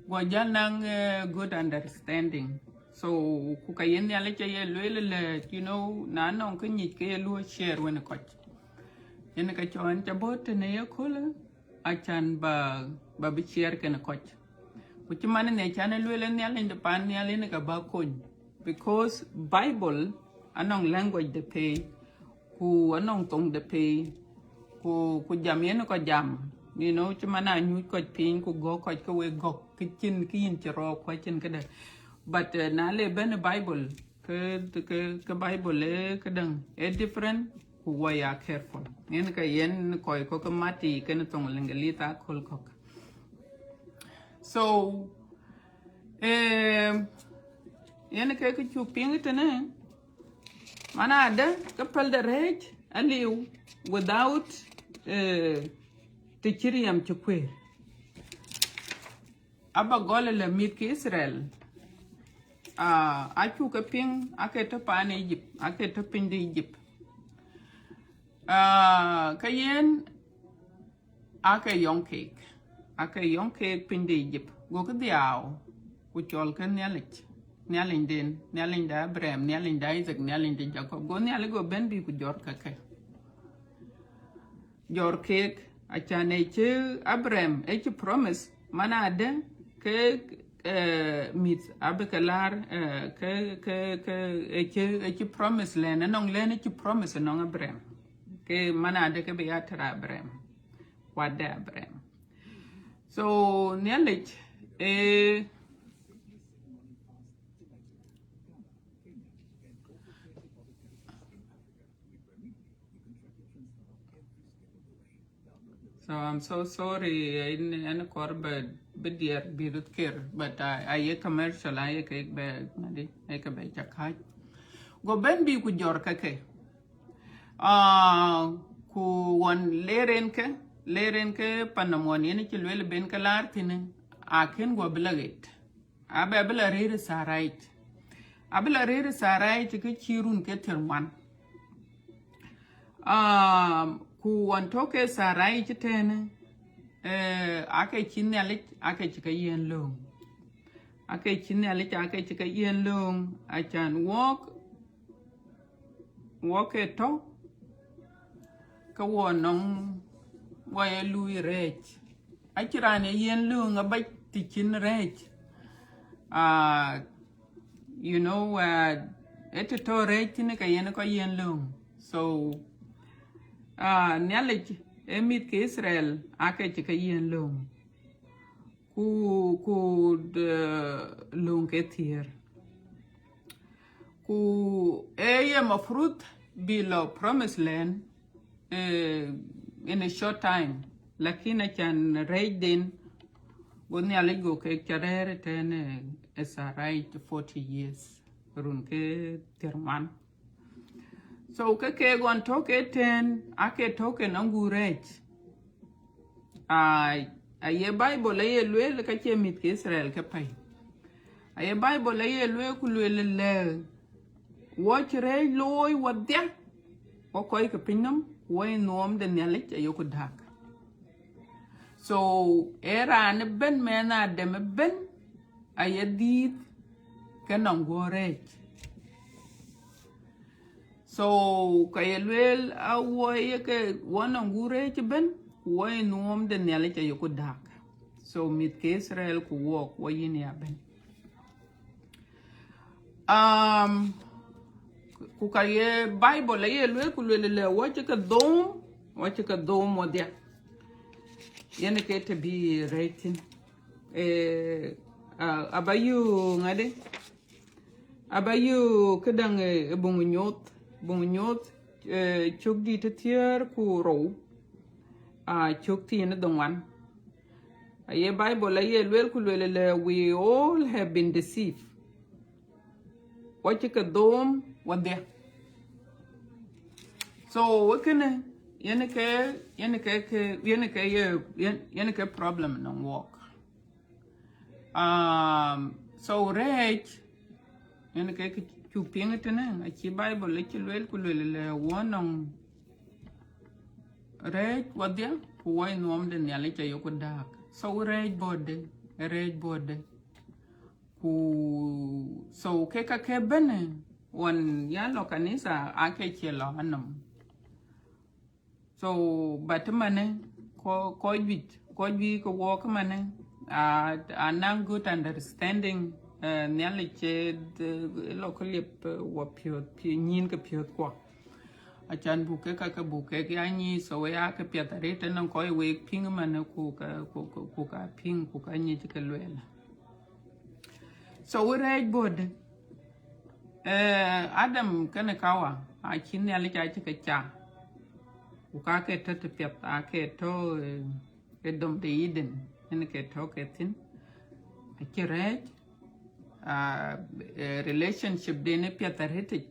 guɔ jäl naŋ, eh, good understanding. So, ku ka ye Nhialic aye lueel le, you know, na nɔŋ kë nyic ke ye luɔ̈i share wenë kɔc. Yen ka cɔn ca bɔ̈ tënë ye köölë, acan ba, ba bï ciɛɛr kenë kɔc. Ku cï man ë ne can ë lueel ë Nhialic de pan nhial yen ka ba kony. Because Bible anɔŋ language de pei, ku anɔŋ thoŋ de pei, ku, ku jam yen kɔc jam. You know, cï man a nyuc kɔc piny, ku gɔ̈k kɔc ke wek gɔ̈k, kë cïn kë yïn cï rɔɔk, ku acïn këdë. But, uh, na le bɛ̈n Bible, ke, ke, ke Bible ë këdäŋ, ë different, ku wɔ ya careful. Yen ka yen kɔc kɔ̈k ke mat yiic kenë thoŋ Lëŋgelith aköl kɔ̈k. So, eh, yen ke kë cuk piŋ tënë, man adë ke päl de rɛ̈ɛ̈c aliu without, eh, të cï riɛm cï kueer. Aba gɔl ëlë mïth ke Itharel, ah, acuk ke piŋ, aake tɔ̈ paan Egypt, aake tɔ̈ piny de Egypt. Ah, ka yen, aake yɔŋ keek, aake yɔŋ keek piny de Egypt. Gokï dhiau, ku cɔl ke Nhialic, Nhialicden, Nhialic de Abraham, Nhialic de Isaac, Nhialic de Jacob. Go Nhialic go bɛ̈n bï ku jɔt ke ke. Jɔt keek, acan ë cï Abraham, ë cï promise, man adë ke, eh, mïth abï ke laar, eh, ke, ke, ke, ë cï, ë cï promise lɛn, anɔŋ lɛn ë cï promise anɔŋ Abraham. Ke man adë ke bï ya tëra Abraham, kuat de Abraham. So, Nhialic, eh, So I'm so sorry, yen, yen kɔɔr bï, bï diɛɛr bï röt ker, but a, a ye commercial, a ye kek bɛ, ŋadï, a ye ke bɛ ca kääc. Go bɛ̈n bï ku jɔt ke ke. Ah, ku ɣɔn ler en ke, ler en ke pan nɔm ɣɔn yen cï lueel bɛ̈n ke laar thïn, akën guɔ bï la ɣet. Abɛ bï la rëër ë Saraic. Abï la rëër ë Saraic ke cï run ke thiërŋuan. Ah, ku ɣɔn tɔ̈ ke Saraic tënë, eh, aake cï Nhialic, aake cï ke yiɛ̈n lööŋ. Aake cï Nhialic, aake cï ke yiɛ̈n lööŋ, acan wɔɔk, wɔɔk ke tɔ̈, ke wɔ nɔŋ, wɔ ye luui rɛ̈ɛ̈c. Acïn raan ë yiɛ̈n lööŋ abac të cïn rɛ̈ɛ̈c. Ah, you know, uh, ë të tɔ̈ rɛ̈ɛ̈c thïn ka yen kɔc yiɛ̈n lööŋ. So, ah, Nhialic ë mïth ke Itharel aake cï ke yiɛ̈n lööŋ. Ku, ku de, lööŋ ke thiëër. Ku ë ye mafruth bï lɔ promise land, eh, in a short time. Lakin acan rɛ̈ɛ̈cden, go Nhialic go kek ca rɛ̈ɛ̈r ëtɛ̈n, eh, ë Saraic forty years, run ke thiërŋuan. So ke keek ɣɔn tɔ̈ ke tɛ̈n, aake tɔ̈ ke nɔŋ guur rɛ̈ɛ̈c. Ah, aye Bible aye lueel ka cie mïth ke Itharel ke pɛ̈i. Aye Bible aye lueel ku lueel lɛ, wɔ cï rɛ̈ɛ̈c looi wɔdhia, wɔ kɔc ke piny nɔm, wɔ ë nuɔɔm de Nhialic ayeku dääk. So, ee raan ëbën, mɛnh Adam ëbën, aye dhiëëth ke nɔŋ guɔ rɛ̈ɛ̈c. So, ka ye lueel a wɔ ye ke wɔ nɔŋ guur rɛ̈ɛ̈c ëbën, ku wɔ ë nuɔɔm de Nhialic ayeku dääk. So, mïth ke Itharel ku wɔɔk, wɔ yïn ya bɛ̈n. Um, ku ka ye Bible aye lueel ku lueel lɛ, wɔ cï ke dhom, wɔ cï ke dhom wɔdhia. Yen ke të bï rɛ̈ɛ̈c thïn. Eh, ah, aba yök ŋadï? Aba yök këdäŋ, eh, buŋ Nyuɔɔth, buŋ Nyuɔɔth, eh, cök dït ë thiëër ku rou, ah, cök thiin ë dhoŋuan. Aye Bible aye lueel ku lueel lɛ, we all have been deceived. Wɔ cï ke dhom wɔdhia. So, wek kënë, yen ke, yen ke, ke, yen ke ye, yen, yen ke problem nɔŋ wɔɔk. Um, so rɛ̈ɛ̈c, yen ke, ke cuk piŋ tënë, acï Bible acï lueel ku lueel lɛ wɔ nɔŋ rɛ̈ɛ̈c wɔdhia, ku wɔ ë nuɔɔm de Nhialic ayeku dääk. So rɛ̈ɛ̈c bɔ̈ dë, rɛ̈ɛ̈c bɔ̈ dë. Ku, so ke ka ke bɛ̈n, ɣɔn ya lɔ kanitha, aake cie lɔ anɔm. So, but mane, ko, ko juic, ko juic ke wok mane, a, a naŋ good understanding, eh, Nhialic ce, de, lɔ ke liep, eh, wɔ piɔ̈th, pi-, nyin ke piɔ̈th kuɔ. Acan buk ke ka ke buk ke ya nyi, so we ya ke piɛth arëët, tënɔŋ kɔc wek piŋ mane, ku ka, ku, ku, ku ka piŋ, ku ka nyic ke lueel. So we rɛɛc bɔ̈ de, eh, Adam kenë Kawa, acï Nhialic acï ke ca. Ku ka ke tɔ̈ të piɛth, ake tɔ̈, eh, ke dom de Eden, en ke tɔ̈ ke thïn. Acï rɛɛc, ah, eh, relationship den ë piɛth arëtic.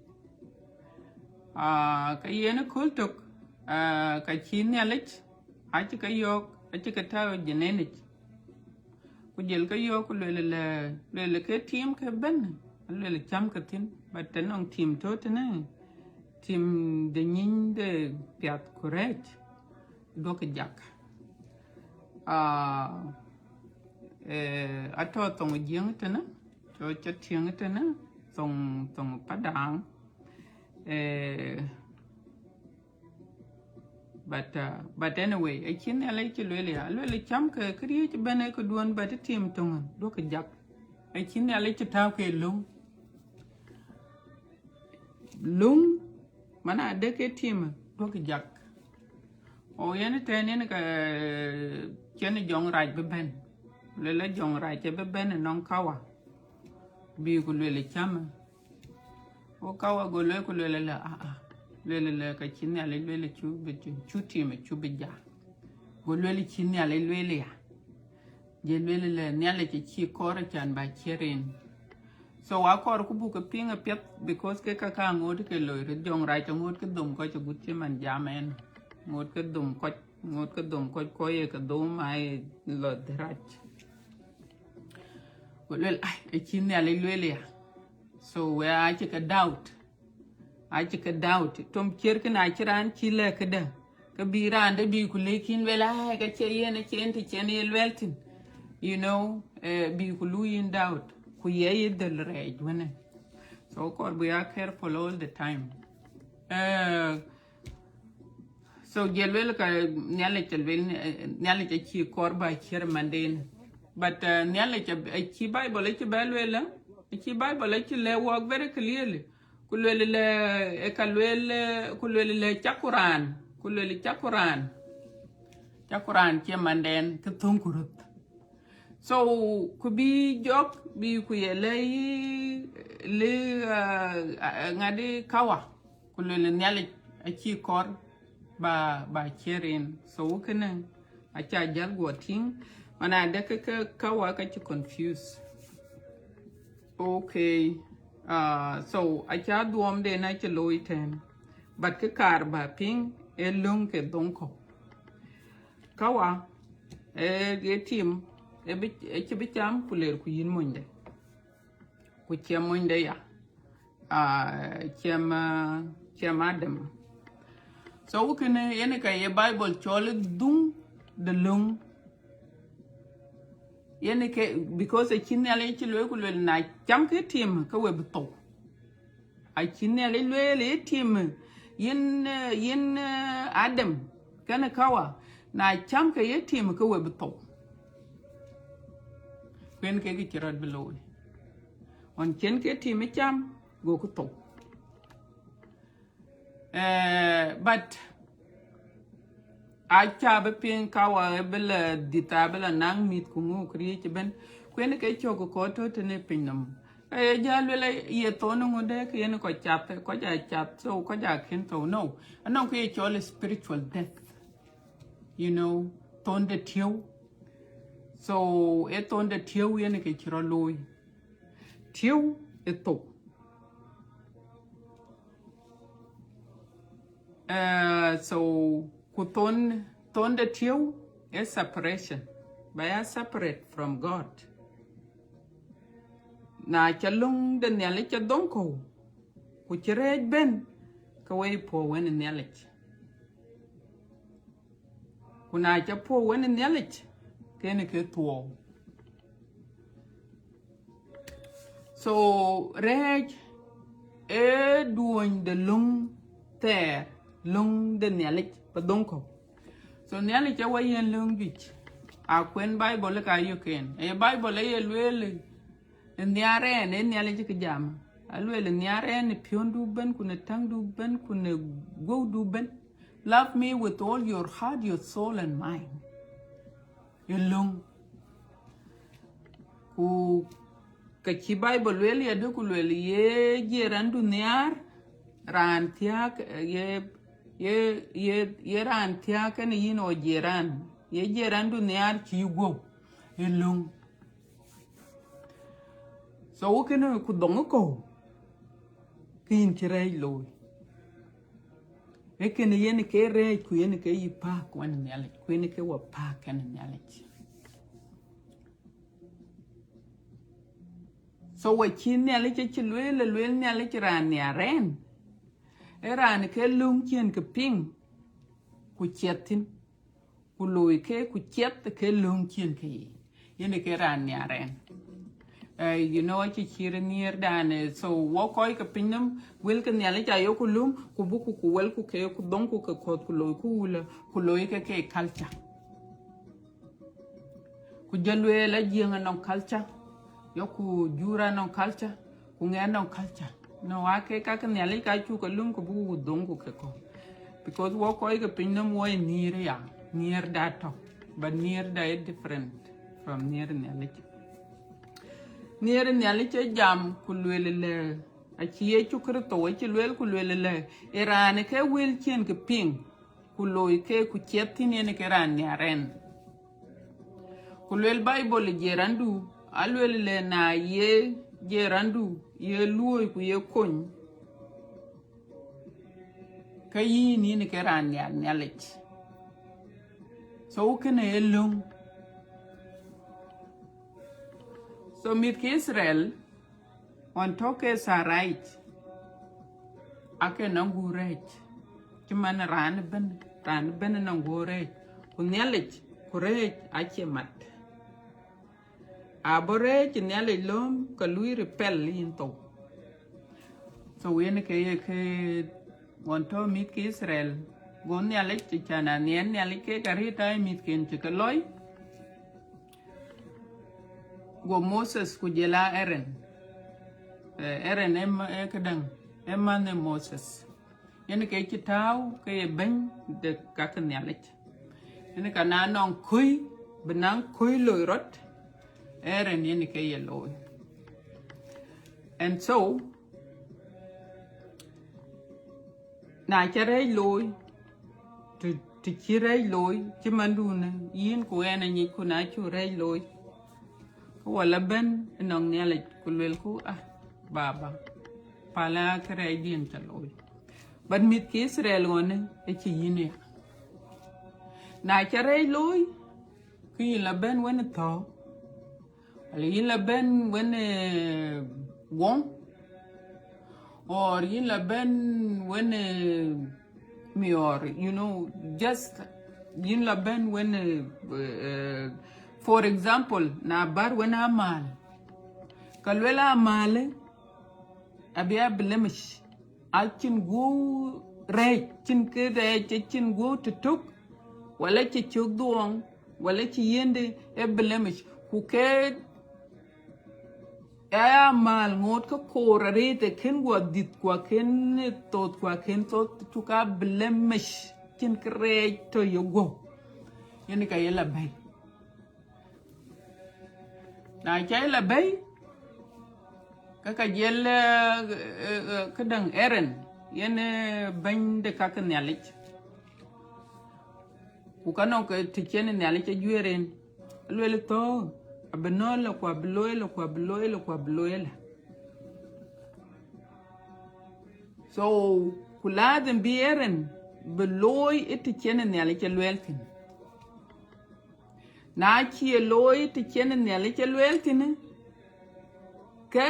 Ah, ke yen ë kööl tök, ah, ka cï Nhialic, acï ke yɔ̈ɔ̈k, acï ke tääu jënënic. Ku jël ke yɔ̈ɔ̈k, ku lueel lɛ, lueel ke tim ke bɛ̈n, lueel cäm ke thïn, but tënɔŋ tim tɔ̈ tënë, tim de nyiny de piath ku rɛɛc, duɔ̈kkë jak. Ah, eh, atɔ̈ thoŋ Jiëŋ tënë, cɔk ca tiëŋ tënë, thoŋ, thoŋ Padaŋ. Eh, but, uh, but anyway, acï Nhialic cï lueel ya, lueel cäm ke këriëëc bɛ̈n ë këduɔ̈n, but tim töŋ duɔ̈kkë jak. Acï Nhialic cï tääu ke löŋ. Löŋ, man adë ke tim duɔ̈kkë jak. O yen tɛ̈n yen ke cïn jɔŋrac bï bɛ̈n. Lueel jɔŋrac cï bï bɛ̈n ënɔŋ Kawa. Bï ku lueel cäm. Go Kawa go lueel ku lueel lɛ, ah, ah. Lueel lɛ ka cï Nhialic lueel cu bï, cu, cu tim cu bï ja. Go lueel cï Nhialic lueel ya. Je lueel lɛ Nhialic acï kɔɔr acan ba ciɛ̈t en. So akɔɔr ku buk ke piŋ apiɛth, because ke ka ka ŋoot ke loi röt, jɔŋrac aŋoot ke dhom kɔc agut cï man jam en. Ŋoot ke dhom kɔc, ŋoot ke dhom kɔc, kɔc ye ke dhom, aye lɔ dhërac. Ku lueel, ai, acï Nhialic lueel ya. So we acï ke doubt. Acï ke doubt. Tom ciɛ̈t kënë acï raan cï lɛ̈k këdë. Ke bï raan de bï ku lëk yïn lueel, ai, ka cie yen, acie yen të cïn ye lueel thïn. You know, eh, bï ku luui yïn doubt. Ku ye yï dhël rɛɛc wënë. So kɔɔr bï ya careful all the time. Eh, so je lueel ka Nhialic, lueel, eh, Nhialic acï kɔɔr ba ciɛ̈t manden. But, eh, Nhialic, eh, acï Bible acï bɛ lueel, eh, acï Bible acï lɛ̈k wɔk very clearly. Ku lueel lɛ, eh, ka lueel, eh, ku lueel lɛ cak ku raan, ku lueel cak ku raan. Cak ku raan cie manden, ke thöŋ ku röth. So, ku bï jɔk, bï ku ye lɛ̈i, lë, ah, ah, ŋadi Kawa. Ku lueel Nhialic acï kɔɔr ba, ba ciɛ̈t en. So, kënë, aca jäl guɔ tïŋ, man adë ke, ke Kawa ka cï confuse. Okay. Ah, so, aca dhuɔɔm den acï looi tɛ̈n. But kë kaar ba piŋ, ee löŋ ke dhoŋ kɔ̈u. Kawa, ee, ee tim, ee bï, ee cï bï cam ku ler ku yïn monyde. Ku cie monyde ya. Ah, ciem, ah, ciem Adam. So, kënë yen ka ye Bible cɔl dhuŋ de löŋ. Yen ke, because acï Nhialic cï lueel ku lueel na cam ke tim ke we bï thou. Acï Nhialic lueel ye tim, yïn, eh, yïn, eh, Adam, kenë Kawa, na cam ke ye tim ke we bï thou. Ku yen ke kë cï rɔt bï looi. Ɣɔn cïn ke tim cam, go ku thou. Eh, but aca bï piŋ Kawa bï la dhïth, abï la naŋ mïth ku ŋuk riëëc ëbën. Ku yen ke cök kɔc tɔ̈ tënë piny nɔm. Ee jäl lueel ye thon ŋuɔ̈t ke yen kɔc cath, kɔc aa cath, so kɔc aa kën thou. No, anɔŋ kë ye cɔl spiritual death. You know, thon de tiëu. So, ee thon de tiëu yen ke cï rɔt looi. Tiëu ë thou. Eh, so, ku thon, thon de tiëu ë separation. Ba ya separate from God. Na ca löŋ de Nhialic ca dhoŋ kɔ̈u, ku cï rɛɛc bɛ̈n, ke we puɔ̈u wën Nhialic. Ku na ca puɔ̈u wën Nhialic, kënë ke thuɔɔu. So, rɛɛc ee duɔ̈ny de löŋ thɛɛr. löŋ de Nhialic ba dhoŋ kɔ̈u. So Nhialic ë wɔ yen löŋ juëc. Akuën Bible ka yök en. Ee Bible aye lueel ë nhiar ɛn, ee Nhialic kë jam. Alueel ë nhiar ɛn në piɔ̈ndu ëbën, ku në täŋdu ëbën, ku në guɔ̈udu ëbën. Love me with all your heart, your soul and mind. Ye löŋ. Ku ka cï Bible lueel yadë, ku lueel ye jirandu nhiaar, raan thiääk, ye, ye, ye, ye raan thiääk kenë yïn ɣo jiran, ye jirandu nhiaar cï guɔ̈u, ye löŋ. So kënë ku dhoŋ kɔ̈u, kë yïn cï rɛɛc looi. Ee kënë yen ke rɛɛc, ku yen ke yï pääk wën Nhialic, ku yen ke wɔ pääk kenë Nhialic. So wɔ cï Nhialic acï lueel, lueel Nhialic raan nhiar ɛn. Ee raan ke löŋ ciɛ̈n ke piŋ, ku ciɛth thïn. Ku looi ke, ku ciɛth ke löŋ ciɛ̈n ke yic. Yen ke raan nhiar ɛn. Eh, you know, acï cïr nhiɛɛrdan, eh, so wɔ kɔc ke pinynhom, wël ke Nhialic ayoku lööm, ku buku ku wëlku ke, ku dhoŋku ke kɔ̈th, ku loiku wulë, ku looi ke ke culture. Ku jɔ lueel a Jiëŋ anɔŋ culture, yoku Jur anɔŋ culture, ku ŋɛk anɔŋ culture. No, ake ka ke Nhialic ka cuk ke lööm ku buku dhoŋku ke kɔ̈u. Because wɔ kɔc ke pinynhom wɔ ye nhiɛɛr ya, nhiɛɛrda tɔ̈. But nhiɛɛrda ye different from nhiɛɛr Nhialic. Nhiɛɛr Nhialic ë jam ku lueel lë, acï Yecu Kërtho acï lueel ku lueel lë, ee raan ke wël ciɛ̈n ke piŋ, ku looi ke, ku ciɛth thïn, yen ke raan nhiar ɛn. Ku lueel Bible jirandu, alueel lë na ye jirandu ye luɔ̈i ku ye kony, ke yïn, yïn ke raan nhiar Nhialic. So kënë ye löŋ. So mïth ke Israel, ɣɔn tɔ̈ ke Saraic, ake nɔŋ guur rɛɛc, cï man raan ëbën, raan ëbën nɔŋ guur rɛɛc, ku Nhialic, ku rɛɛc acie mat. Abɔ̈ rɛɛc Nhialic lööm, ke lui repel yïn thou. So yen ke ye ke ɣɔn tɔ̈ mïth ke Israel, go Nhialic, cï can a nhiɛɛr Nhialic ke ka rït ai mïthken cï ke lɔi. Go Moses ku jɔl a Aaron. Eh, Aaron ë ma-, ë këdäŋ, ë manh ë Moses. Yen ke cï tääu ke ye bɛ̈ny de ka ke Nhialic. Yen ka na nɔŋ kɔ̈i, bï naŋ kɔ̈i loi rɔt, Aaron yen ke ye looi. And so, na ca rɛɛc looi, të, të cï rɛɛc looi, cï mandun, yïn ku ɣɛn anyic ku na cuk rɛɛc looi, ke wɔ la bɛ̈n ënɔŋ Nhialic ku luelku, ah, Baba, pälë kërɛɛcdiɛ̈n ca looi. But mïth ke Israel ɣɔn ë cï yïn ya. Na ca rɛɛc looi, ke yïn la bɛ̈n wën ë thɔ̈ɔ̈k, wala yïn la bɛ̈n wën ë guɔ̈ŋ, or yïn la bɛ̈n wën ë miɔɔr, you know, just yïn la bɛ̈n wën ë, eh, for example, na bär wën amääl, ka luel amääl, abï a blemish, acïn guɔ̈u rɛɛc, cïn kë rɛɛc, acïn guɔ̈u tëtök, wala cï cök dhuɔɔŋ, wala cï yiëndë ë blemish, ku ke aya amääl ŋoot ke koor arëët ë kën guɔ dhïth, ku akën thoth, ku akën thoth, cuk a blemish, cïn kë rɛɛc tɔ̈ ye guɔ̈u, yen ka ye la bɛ̈i. Na ca ye la bɛ̈i, ke ka jɔl, eh, eh, eh, këdäŋ Aaron, yen, eh, bɛ̈ny de ka ke Nhialic. Ku ka nɔŋ ke të cïn Nhialic ajuëër en, aluel thɔ̈ɔ̈k, abï nɔ̈k la, ku abï looi la, ku abï looi la, ku abï looi la. So, ku ladhim bï Aaron bï looi ë të cïn Nhialic alueel thïn. Na cï ye looi të cïn Nhialic alueel thïn, ke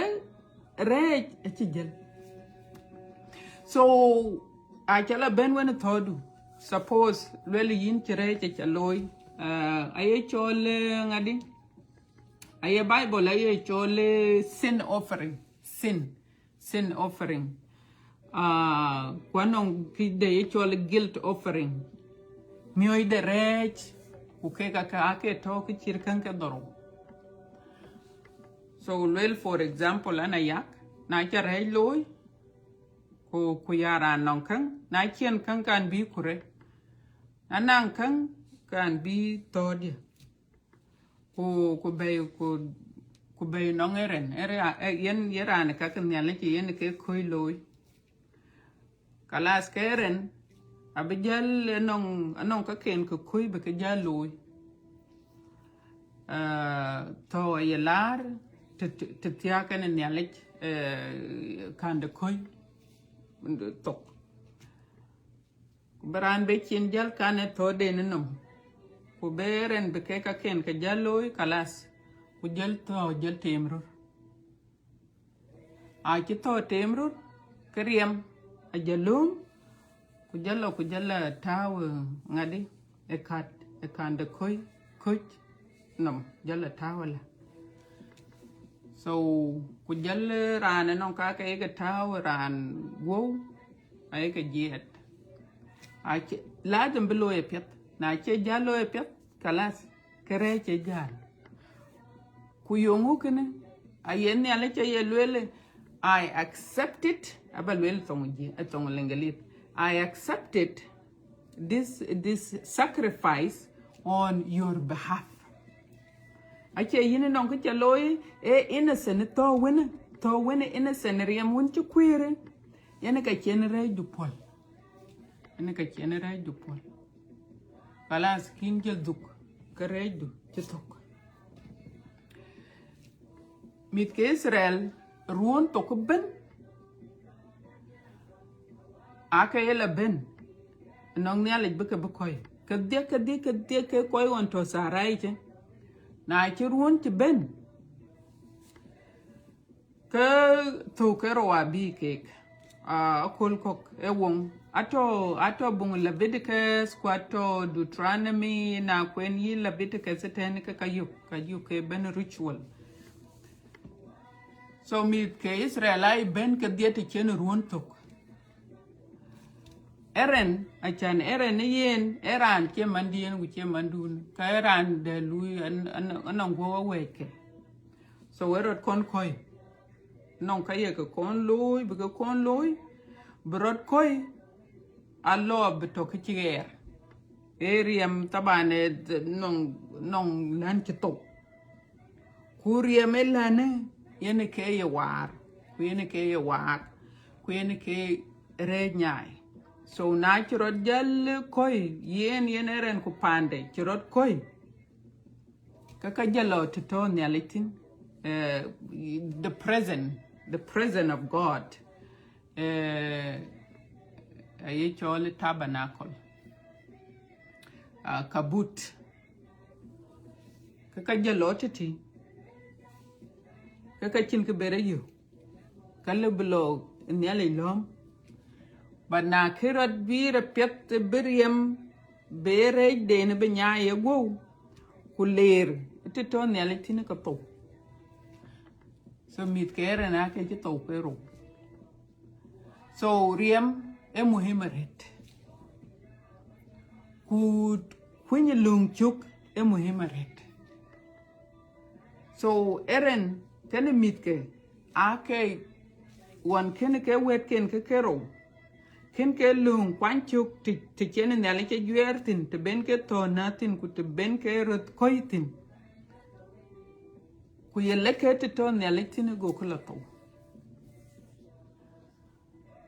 rɛɛc acï jël. So, aca la bɛ̈n wën thɔ̈ɔ̈kdu. Suppose, luel yïn cï rɛɛc aca looi. Ah, aye cɔl, eh, ŋadï? Aye Bible aye cɔl, eh, sin offering. Sin. Sin offering. Ah, ku anɔŋ kë de ye cɔl guilt offering. Miɔ̈c de rɛɛc, ku kek aka ake tɔ̈ kë cït käŋ ke dhorou. So, luel, for example, an ayak, na ca rɛɛc looi, ku, ku ya raan nɔŋ käŋ, na cïn käŋ kan bï ku rɛɛc. Na naŋ käŋ kan bï thɔ̈ɔ̈diɛ̈. Ku, ku bɛ̈i, ku, ku bɛ̈i nɔŋ ë rin, ë ria-, ë, yen, ye raan ka ke Nhialic yen ke kɔc looi. Kalas ke rin, abï jäl ënɔŋ, ënɔŋ kaken ke kɔc bï ke jäl looi. Ah, thɔ̈u aye laar, të, të, të thiääk kenë Nhialic, eh, kän de kɔc thok. Ku bï raan bï cin jäl kan ë thɔ̈ɔ̈den ë nɔm. Ku bï rin bï kek kaken ke jäl looi, kalas. Ku jäl thɔ̈u, jäl teem röt. Acï thɔ̈u teem röt, ke riɛm, ajäl lööm, ku jäl lɔ, ku jäl lɔ tääu, eh, ŋadï, ë kat, ë kän de kɔc, kɔc nɔm, jäl lɔ tääu ëlä. So, ku jäl, eh, raan ënɔŋ ka ke ye ke tääu raan guɔ̈u, aye ke jiɛɛt. Acï, lazim bï looi apiɛth. Na cï jäl looi apiɛth, kalas, ke rɛɛc ë jäl. Ku yöŋu kënë, aye Nhialic aye lueel, "I accept it," aba lueel thoŋ jië, eh, thoŋ Leŋgelith. "I accept it, this, this sacrifice on your behalf." Acie yïn ënɔŋ kë ca looi, ee innocent thɔ̈u wënë, thɔ̈u wënë innocent riɛm wën cï kuëërë, yen ka cïn rɛɛcdu puɔ̈l. Yen ka cïn rɛɛcdu puɔ̈l. Kalas, kïn jël dhuk, ke rɛɛcdu cï thök. Mïth ke Itharel ruɔ̈ɔ̈n thok ëbën, aake ye la bɛ̈n, ënɔŋ Nhialic bï ke bï kɔ̈i. Kedhie, kedhie, kedhie ke kɔc ɣɔn tɔ̈ Sarai cë. Na cï ruɔ̈ɔ̈n cï bɛ̈n, ke thök ke rou abï keek, ah, aköl kɔ̈k ë woŋ. Atɔ̈, atɔ̈ buŋ Leviticus, ku atɔ̈ Deuteronomy, na kuen yï Leviticus ëtɛ̈n ke ka yök, ka yök ke bɛ̈n ritual. So mïth ke Itharel aa bɛ̈n kedhie të cïn ruɔ̈ɔ̈n thök. Aaron, acän Aaron ë yen, ë raan cie mandiɛ̈n ku cie mandun, ka ë raan de lui an, an, anɔŋ guɔ̈p awɛ̈ɛ̈c ke. So ë rɔt kɔn kɔ̈i. Nɔŋ ka ye ke kɔn looi, bï ke kɔn looi, bï rɔt kɔ̈i, alɔ bï tɔ̈ kë cï ɣɛɛr. Ee riɛm thaban ë nɔŋ, nɔŋ län cï thou. Ku riɛm ë länë, yen ke ye waar, ku yen ke ye waak, ku yen ke rɛɛc nyaai. So na cï rɔt jäl kɔ̈i, yen, yen Aaron ku paande cï rɔt kɔ̈i, ke ka jɔl lɔ të tɔ̈ Nhialic thïn, eh, the present, the present of God, eh, aye cɔl tabernacle, ah, kabut. Ke ka jɔl lɔ tëtï, ke ka cïn kë bɛr yök, ka lëu bï lɔ Nhialic lɔ̈ɔ̈m. But na kë rɔt bï rɔt piɛth bï riɛm, bï rɛɛcden bï nyaai ye guɔ̈u, ku leer të tɔ̈ Nhialic thïn ke thou. So mïth ke Aaron aake cï thou ke rou. So riɛm ë muhim arëët. Ku kuëny löŋ cök ë muhim arëët. So Aaron kenë mïthke aake ɣɔn kënë ke wɛ̈tken ke ke rou. Kën ke lööŋ kuany cök të, të cïn Nhialic ajuɛɛr thïn, të ben ke thɔ̈n na thïn, ku të ben ke röt kɔ̈i thïn. Ku ye lëk ke të tɔ̈ Nhialic thïn, go kë lɔ thou.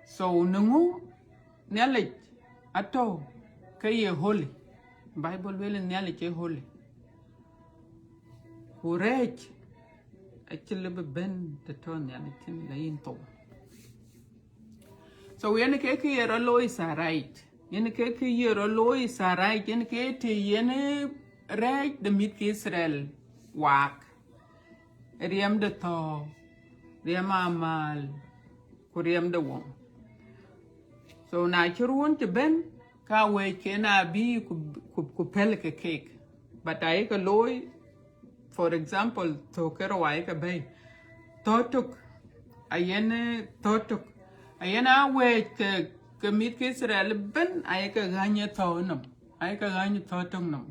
So në ŋö Nhialic atɔ̈ ke ye holy. Bible lueel Nhialic ee holy. Ku rɛɛc acï lëu bï bɛ̈n të tɔ̈ Nhialic thïn, la yïn thou. So yen ke kë ye rɔt looi Sarai, yen ke kë ye rɔt looi Sarai, yen ke të yen rɛɛc de mïth ke Itharel waak. Riɛm de thɔ̈ɔ̈k, riɛm amäl, ku riɛm de woŋ. So na cï ruɔ̈ɔ̈n cï bɛ̈n, ka wɛ̈ɛ̈cken abï ku, ku, ku pɛ̈l ke keek. But ayeke looi, for example, thök ke rou ayeke bɛ̈i. Thɔ̈ɔ̈k tök, ayen, eh, thɔ̈ɔ̈k tök, Ayen awɛ̈c ke, ke mïth ke Itharel ëbën, aye ke ɣäny ë thɔ̈u nɔm, aye ke ɣäny ë thɔ̈u tök nɔm.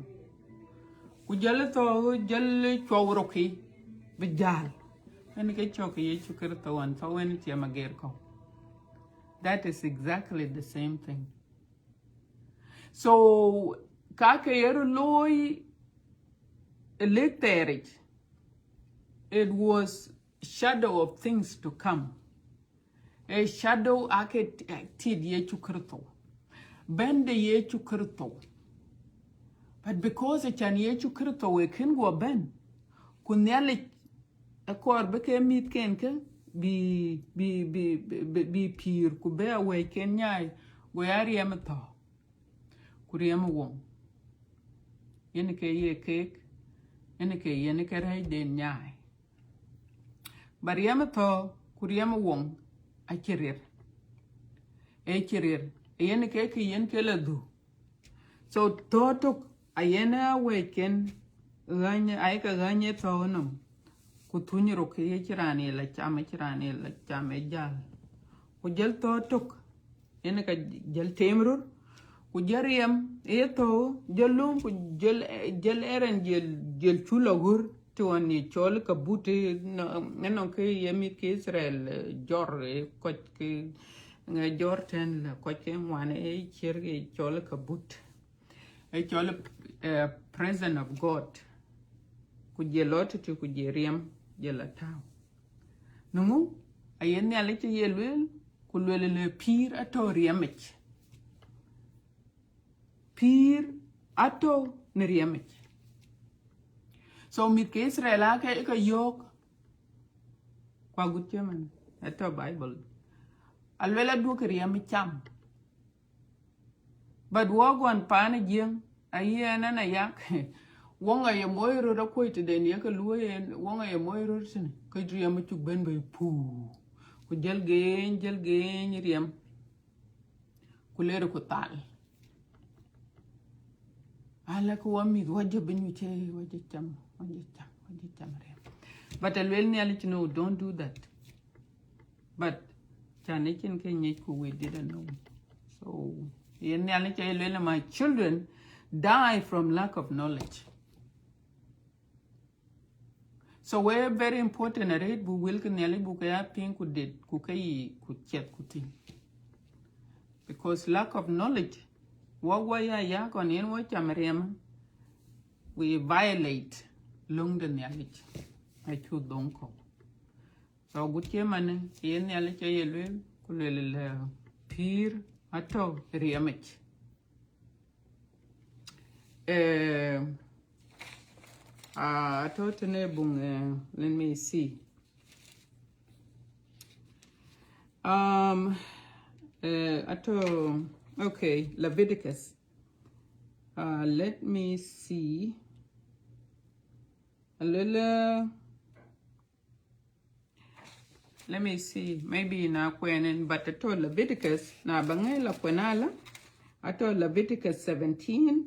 Ku jɔl thɔ̈u, jɔl cuɔu rokï, bï jäl. Yen ke cɔk Yecu Kërtho ɣɔn thɔ̈u yen tiɛm ager kɔ̈u. That is exactly the same thing. So, ka ke ye röt looi ë lëk thɛɛr yic, it was shadow of things to come. Ë shadow ake t-, tit Yecu Kërtho. Bɛ̈n de Yecu Kërtho. But because acän Yecu Kërtho ë kën guɔ bɛ̈n, ku Nhialic ë kɔɔr bï ke mïthken ke bï, bï, bï, bï, bï, bï pïïr, ku bï awɛ̈cken nyaai, go ya riɛm ë thɔ̈u, ku riɛm ë woŋ. Yen ke ye keek, yen ke, yen ke rɛ̈ɛ̈cden nyaai. Ba riɛm ë thɔ̈u ku riɛm ë woŋ acï riɛr. Ë cï riɛr. Yen ke kë yen ke la dhuk. So thɔ̈u tök ayen awɛ̈cken ɣäny, aye ke ɣäny ë thɔ̈u nɔm. Ku thuny rok ke ye cï raan ye la cam, cï raan ye la cam ë jäl. Ku jɔl thɔ̈u tök, yen ka jɔl tem röt, ku jɔl riɛm ë thɔ̈u, jɔl lööm, ku jɔl, jɔl ë rɛn jɔl, jɔl cul aɣör, të ɣɔn ye cɔl kabut, ë nɔ-, ë nɔŋ ke ye mïth ke Itharel, eh, jɔr, eh, kɔc ke, ŋɛ jɔr tɛ̈n la kɔc ke ŋuan, ë ciɛr ke cɔl kabut. Ë cɔl, eh, presence of God. Ku jɔl lɔ tëtï ku jɔl riɛm, jɔl la tääu. Në ŋö? Aye Nhialic ye lueel, ku lueel le pïïr atɔ̈ riɛmic. Pïïr atɔ̈ në riɛmic. So mïth ke Itharel ake ke yɔ̈ɔ̈k, ku agut cï man, atɔ̈ Bible. Alueel aduɔ̈k riɛm cam. But wɔ ɣɔn paan ë Jiëŋ, aye ɛn ɛn ayak, woŋ aye moc röt akuɔ̈c tëden ye ke luɔ̈i en, woŋ aye moc röt tënë, ke riɛm acuk bɛ̈n bei puu. Ku jɔl geeny, jɔl geeny riɛm. Ku ler ku thal. Ala ku wɔ mïth, wɔ jɔ bï nyuc, eh, wɔ jɔ cam, wɔ jɔ cam, wɔ jɔ cam riɛm. But alueel Nhialic, no, don't do that. But can ë cïn ke nyic ku we didn't know. So, yen Nhialic aye lueel, my children die from lack of knowledge. So we very important arëët buk wël ke Nhialic buk ke ya piŋ ku det, ku ke yiic, ku ciɛth ku tïŋ. Because lack of knowledge, wɔ wɔ ya ya kɔn yen wɔ cam riɛm, we violate löŋ de Nhialic. Acu dhoŋ kɔ̈u. So agut cï man, yen Nhialic aye lueel, ku lueel le pïïr atɔ̈ riɛmic. Eh, ah, atɔ̈ tënë buŋ, eh, let me see. Um, eh, atɔ̈, okay, Leviticus. Uh, let me see. A little, let me see, maybe na kuɛn en, but atɔ̈ Leviticus, na ba ŋɛ̈i la kuɛn ala, atɔ̈ Leviticus seventeen,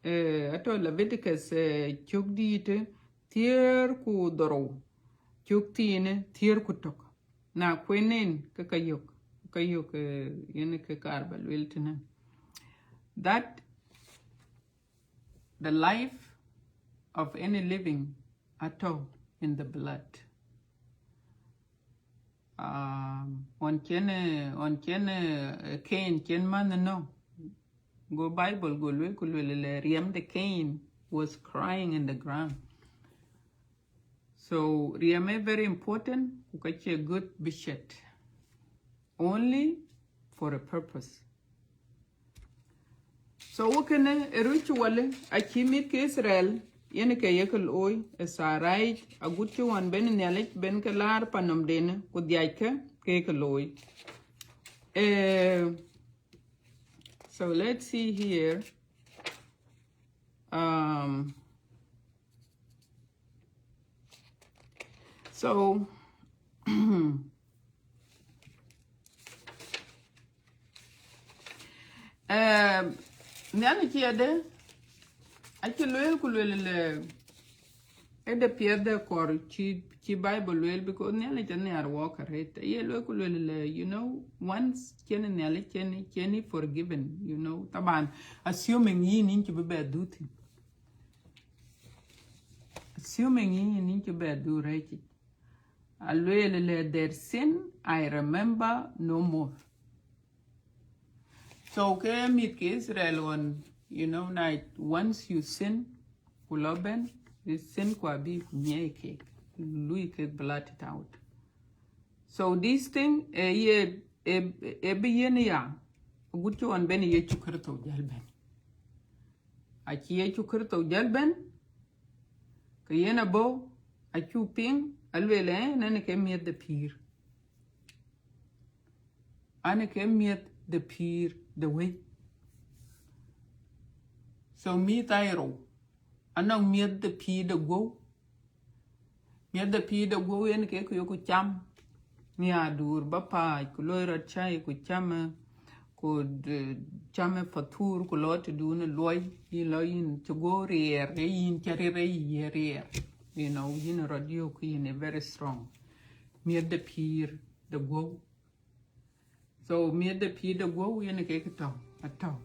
eh, atɔ̈ Leviticus, eh, cök dïït, thiëër ku dhorou, cök thiin, thiëër ku tök. Na kuɛn en, ke ka yök, ka yök, eh, yen ke kaar ba lueel tënë. That the life of any living atɔ̈ in the blood. Um, ɣɔn cïn, eh, ɣɔn cïn, eh, Cain cïn manh nɔ̈k. Go Bible go lueel, ku lueel le riɛm de Cain was crying in the ground. So riɛm ë very important, ku ka cie good bï ciɛth. Only for a purpose. So wɔ kënë ë ritual, acï mïth ke Itharel yen ke ye ke looi ë thaar rac, agut cï ɣɔn bɛ̈n Nhialic bɛ̈n ke laar panɔmden, ku dhiackë ke ye ke looi. Eh, so let's see here. Um, so, eh, Nhialic ade, acï lueel ku lueel le, ë de piɛth de kɔɔr cï, cï Bible lueel, because Nhialic anhiar wɔk arëët. Ye lueel ku lueel le, you know, once cïn Nhialic cïn, cïn forgiven, you know. Taban, assuming yïn yïn cï bï bɛ dhuk thïn. Assuming yïn yïn cï bɛ dhuk rɛɛc yic. Alueel le, their sin I remember no more. So ke mïth ke Israel ɣɔn, you know, na once you sin, ku lɔ bɛ̈n, the sin ku abï ku nyiɛɛi kek, lui kek blot it out. So this thing, eh, ye, eh, eh, bï yen ya, agut cï ɣɔn bɛ̈n Yecu Kritho jäl bɛ̈n. Acï Yecu Kritho jäl bɛ̈n, ke yen abɔ̈, acuk piŋ, alueel, eh, nɛn ke miɛth de pïïr. An ke miɛth de pïïr de wëi. So mïth aa ye rou, anɔŋ miɛth de pïïr de guɔ̈u. Miɛth de pïïr de guɔ̈u yen ke ku yoku cam. Nhiaar duur ba paac, ku loi rɔt cai, ku cam, eh, ku, eh, cam, eh, fathur, ku lɔ tëdun luɔi, yïn lɔ yïn cï guɔ̈u riɛɛr, ee yïn cä rir, ee yï ye riɛɛr. You know, yïn rɔt yök, yïn ee very strong. Miɛth de pïïr de guɔ̈u. So miɛth de pïïr de guɔ̈u yen ke kë tɔ̈, atɔ̈.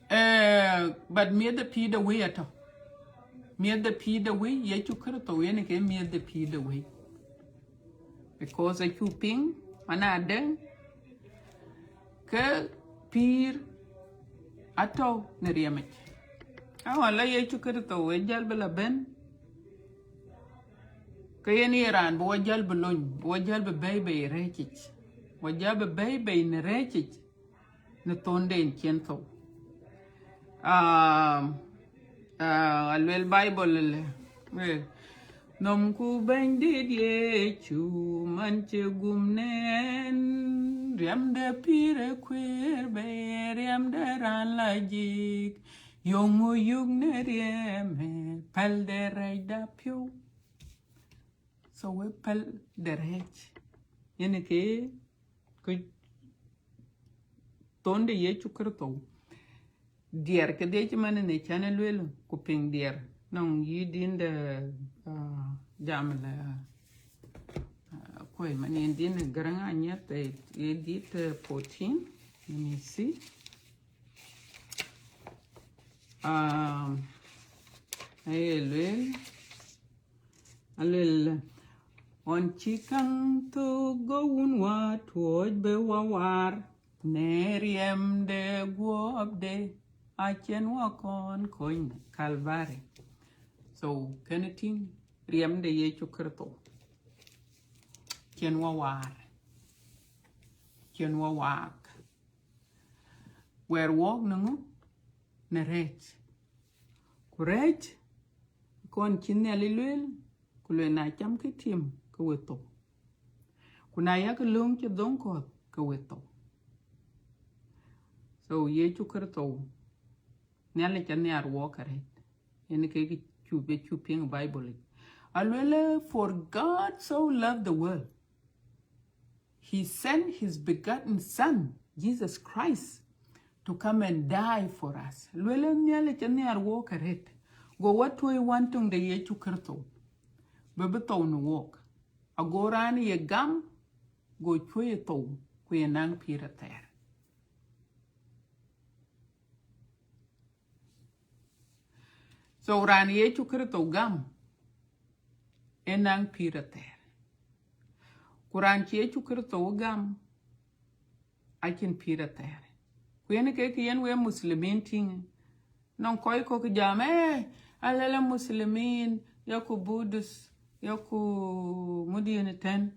Eh, but miɛth de pïïr de wëi atɔ̈. Miɛth de pïïr de wëi, Yecu Kritho yen ke miɛth de pïïr de wëi. Because acuk piŋ, anadë, ke pïïr atɔ̈ në riɛmic. Aɣɔn la Yecu Kritho ë jäl bï la bɛ̈n, ke yen ye raan bï wɔ jäl bï lony, bï wɔ jäl bï bɛ̈i bei rɛɛcic, wɔ jäl bï bɛ̈i bei në rɛɛcic, në thɔnden cïn thou. Ah, ah, aluel Bible le, eh, nhomku Bɛ̈nydït Yecu, man cï gum nɛn, riɛm de pïïr ë kueer bei, riɛm de raan la jik, yöŋ ŋu yuk në riɛm, eh, pɛl de rɛɛc da piɔ̈u. So we pɛl de rɛɛc. Yen ke, ke thon de Yecu Kritho. Diɛr ke dhiëc man në cän ë lueel, ku piŋ diɛr. Nɔŋ yï din de, ah, jam le, ah, kuɔi man yen din de Garaŋ Anyieth, eh, ye dit, eh, fourteen. Let me see. Um, aye lueel, aluel, ɣɔn cï käŋ thök go wun wä tuɔɔc bï wä waar, në riɛm de guɔ̈pde, acïn wä kɔn kony Kalvari. So, kënë tïŋ riɛm de Yecu Kritho. Cïn wä waar. Cïn wä waak. Wɛɛr wɔɔk në ŋö? Në rɛɛc. Ku rɛɛc, kɔn cï Nhialic lueel, ku lueel na cam kë tim, ke we thou. Ku na yak löŋ cï dhoŋ kɔ̈th, ke we thou. So, Yecu Kritho, Nhialic anhiar wɔɔk arëët. Yen ke kë cuk bï cuk piŋ Bible yic. Aluel, for God so loved the world, he sent his begotten Son, Jesus Christ, to come and die for us. Luel Nhialic anhiar wɔɔk arëët. Go wä tuɔi wän töŋ de Yecu Kritho, bï bï thou në wɔɔk. Ago raan ye gam, go cuɔi thou, ku ye naŋ pïïr athɛɛr. So raan Yecu Kritho gam, ë naŋ pïïr athɛɛr. Ku raan cï Yecu Kritho gam, acïn pïïr athɛɛr. Ku yen ke kë yen we Muslimin tïŋ. Nɔŋ kɔc kɔ̈k jam, eh, alɛlɛ Muslimin, yaku Buddhist, yaku ŋudiɛn tɛ̈n,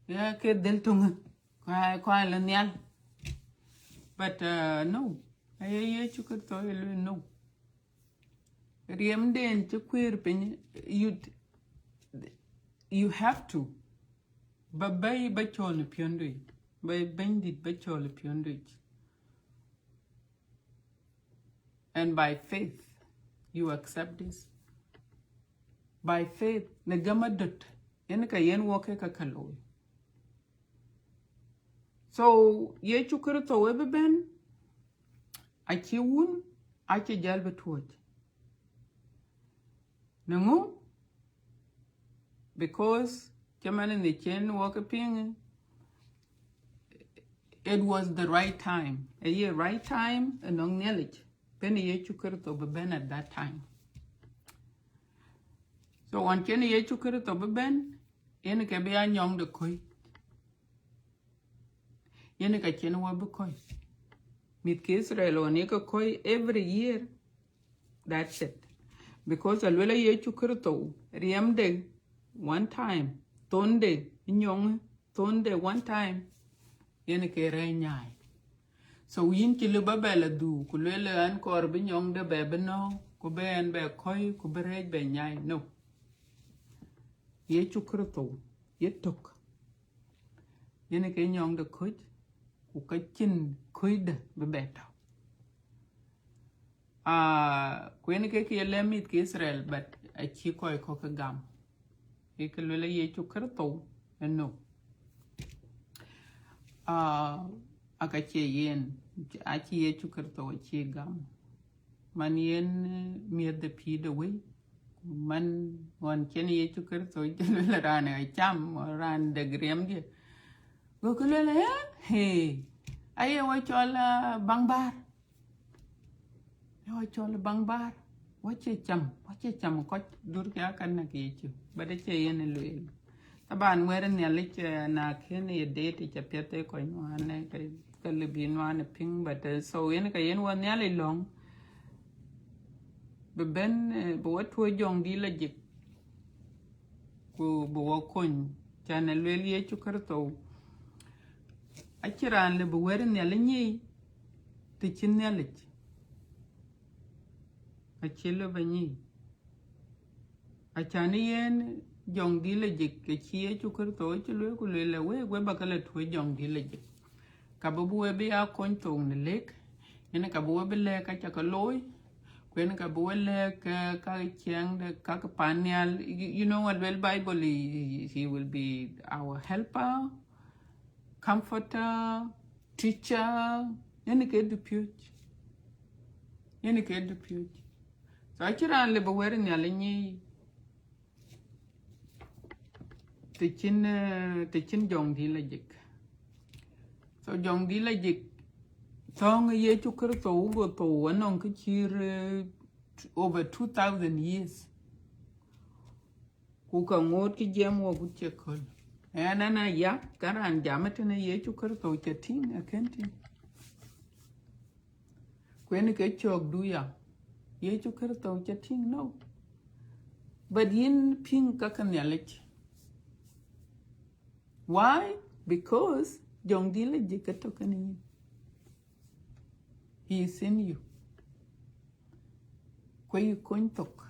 ya ke dhil töŋë, kua, kua la nhial. But, uh, no, aye Yecu Kritho ye lueel no. Riɛmden cï kueer piny, you, you have to. Ba bɛ̈i ba cɔl ë piɔ̈ndu yic, ba Bɛ̈nydït ba cɔl ë piɔ̈ndu yic. And by faith, you accept this. By faith, në gam adöt, yen ka yen wɔ ke ka ka looi. So, Yecu Kritho we bï bɛ̈n, acï wun, acï jäl bï tuɔ̈c. Në ŋö? Because cïmën në cïn wɔ ke piŋ, it was the right time. Aye right time, ënɔŋ Nhialic, bɛ̈n Yecu Kërtho bï bɛ̈n at that time. So ɣɔn cïn Yecu Kërtho bï bɛ̈n, yen ke bï ya nyɔŋ de kɔc. Yen ka cïn wɔ bï kɔc. Mïth ke Israel ɣɔn ye ke kɔc every year. That's it. Because aluel a Yecu Kërtho, riɛmde one time, thonde, nyɔŋ thonde one time, yen ke rɛ̈ɛ̈c nyaai. So yïn cï lëu ba bɛ la dhuk, ku luel an kɔɔr bï nyɔŋde bɛ bï nɔ̈k, ku bï ɛn bɛ kɔc, ku bï rɛ̈ɛ̈c bɛ nyaai. No. Yecu Kërtho, ye tök. Yen ke nyɔŋ de kɔc, ku ka cïn kɔcde bï bɛ tɔ̈. Ah, ku yen ke ke ye lɛ̈k mïth ke Israel, but acï kɔc kɔ̈k ke gam. Ye ke luel a Yecu Kërtho, ënɔ. Ah, aka cie yen, acï Yecu Kërtho acï gam. Man yen, eh, miëth de pïïr de wëi, man ɣɔn cïn Yecu Kërtho cï luel raan ë cam, raan de riɛmdiɛ̈. Go ke luel, eh, hey, aye wɔ cɔl, ah, baŋ bäär. Ye wɔ cɔl baŋ bäär. Wɔ cie cam, wɔ cie cam kɔc, dhurkë akan näk Yecu. But acie yen ë lueel. Taban wɛ̈t Nhialic, eh, na kën ye deet, ca piɛth ë kɔc nuan, eh, ke, ke lëu bï nuan ë piŋ, but, eh, so yen ka yen wɔ Nhialic lɔ̈ŋ, bï bɛ̈n, eh, bï wɔ tuɔ̈c jɔŋdït lajik, ku bï wɔ kony, can ë lueel Yecu Kërtho. Acïn raan lëu bï wɛ̈t Nhialic nyic, të cïn Nhialic. Acï lëu ba nyic. Acan yen jɔŋdït lajik, ke cï Yecu Kërtho cï lueel ku lueel, wek, wek ba ke la tuɔ̈c jɔŋdït lajik. Ka bï, bï wek bï ya kony thok në lëk, yen ka bï wek bï lɛ̈k ka ca ke looi, ku yen ka bï wek lɛ̈k, eh, ka ciɛɛŋde, ka ke pan nhial. You, you know what, well, Bible, he, he will be our helper, comforter, teacher, yen ke dupiööc. Yen ke dupiööc. So acïn raan lëu bï wɛ̈t Nhialic nyic, të cïn, eh, të cïn jɔŋdït lajik. So jɔŋdït lajik, thɔ̈ŋ Yecu Kërtho, go thou, anɔŋ kë cït, eh, over two thousand years. Ku ka ŋoot kë jiɛɛm wɔ gut cï köl. Ɛn, ɛn aya, ka raan jam ëtënë Yecu Kërtho ca tïŋ, akën tïŋ. Ku yen ke cökdu ya, Yecu Kërtho ca tïŋ, no. But yïn piŋ ka ke Nhialic. Why? Because jɔŋdït lajik ke tɔ̈ kenë yïn. He is in you. Ku yï kony thok,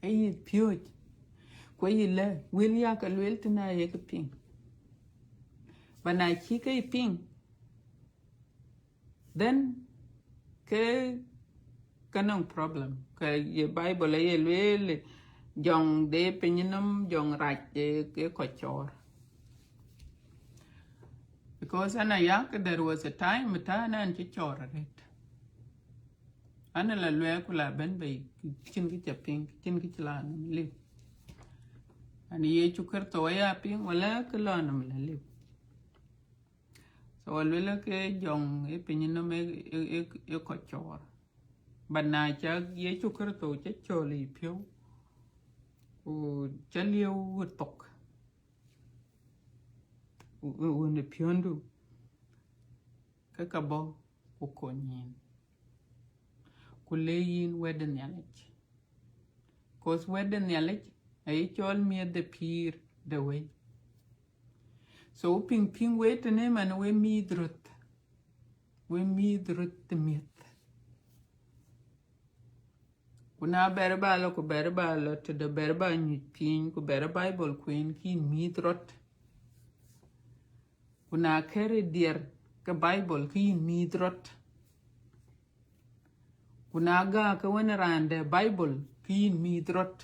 ayï piööc, ku yï lɛ̈k, wël ya ke lueel tënë aye ke piŋ. But na cï ke piŋ, then ke, ke nɔŋ problem. Ke ye Bible aye lueel, jɔŋ de pinynhom, jɔŋ rac, eh, ke kɔc cɔɔr. Because ɛn aya, ke there was a time, ëtɛ̈ɛ̈n ɛn cï cɔɔr arëët. Ɛn la luɛɛk ku la bɛ̈n bei, cïn kë ca piŋ, cïn kë cï la nɔm liu. Ɛn Yecu Kërtho aya piŋ, wala kë la nɔm la liu. So aluel ke jɔŋ ë pinynhom ë, ë, ë, ë kɔc cɔɔr. But na ca Yecu Kërtho ca cɔl ë piɔ̈u, ku ca lieu ë thok, wën ë piɔ̈ndu, ke ka bɔ̈ ku kony yïn, ku le yïn wɛ̈t de Nhialic. Cause wɛ̈t de Nhialic aye cɔl miëth de pïïr de wëi. So piŋ, piŋ wek tënë man, wek mïïth röt, wek mïïth röt de miëth. Ku na bɛ̈r ba lɔ, ku bɛ̈r ba lɔ tëde, bɛ̈r ba nyuc piny, ku bɛ̈r Bible kueen, ke yïn mïïth rɔt. Ku na kɛ̈r diɛr ke Bible, ke yïn mïïth rɔt. Ku na gääk ke wën raan de Bible, ke yïn mïïth rɔt.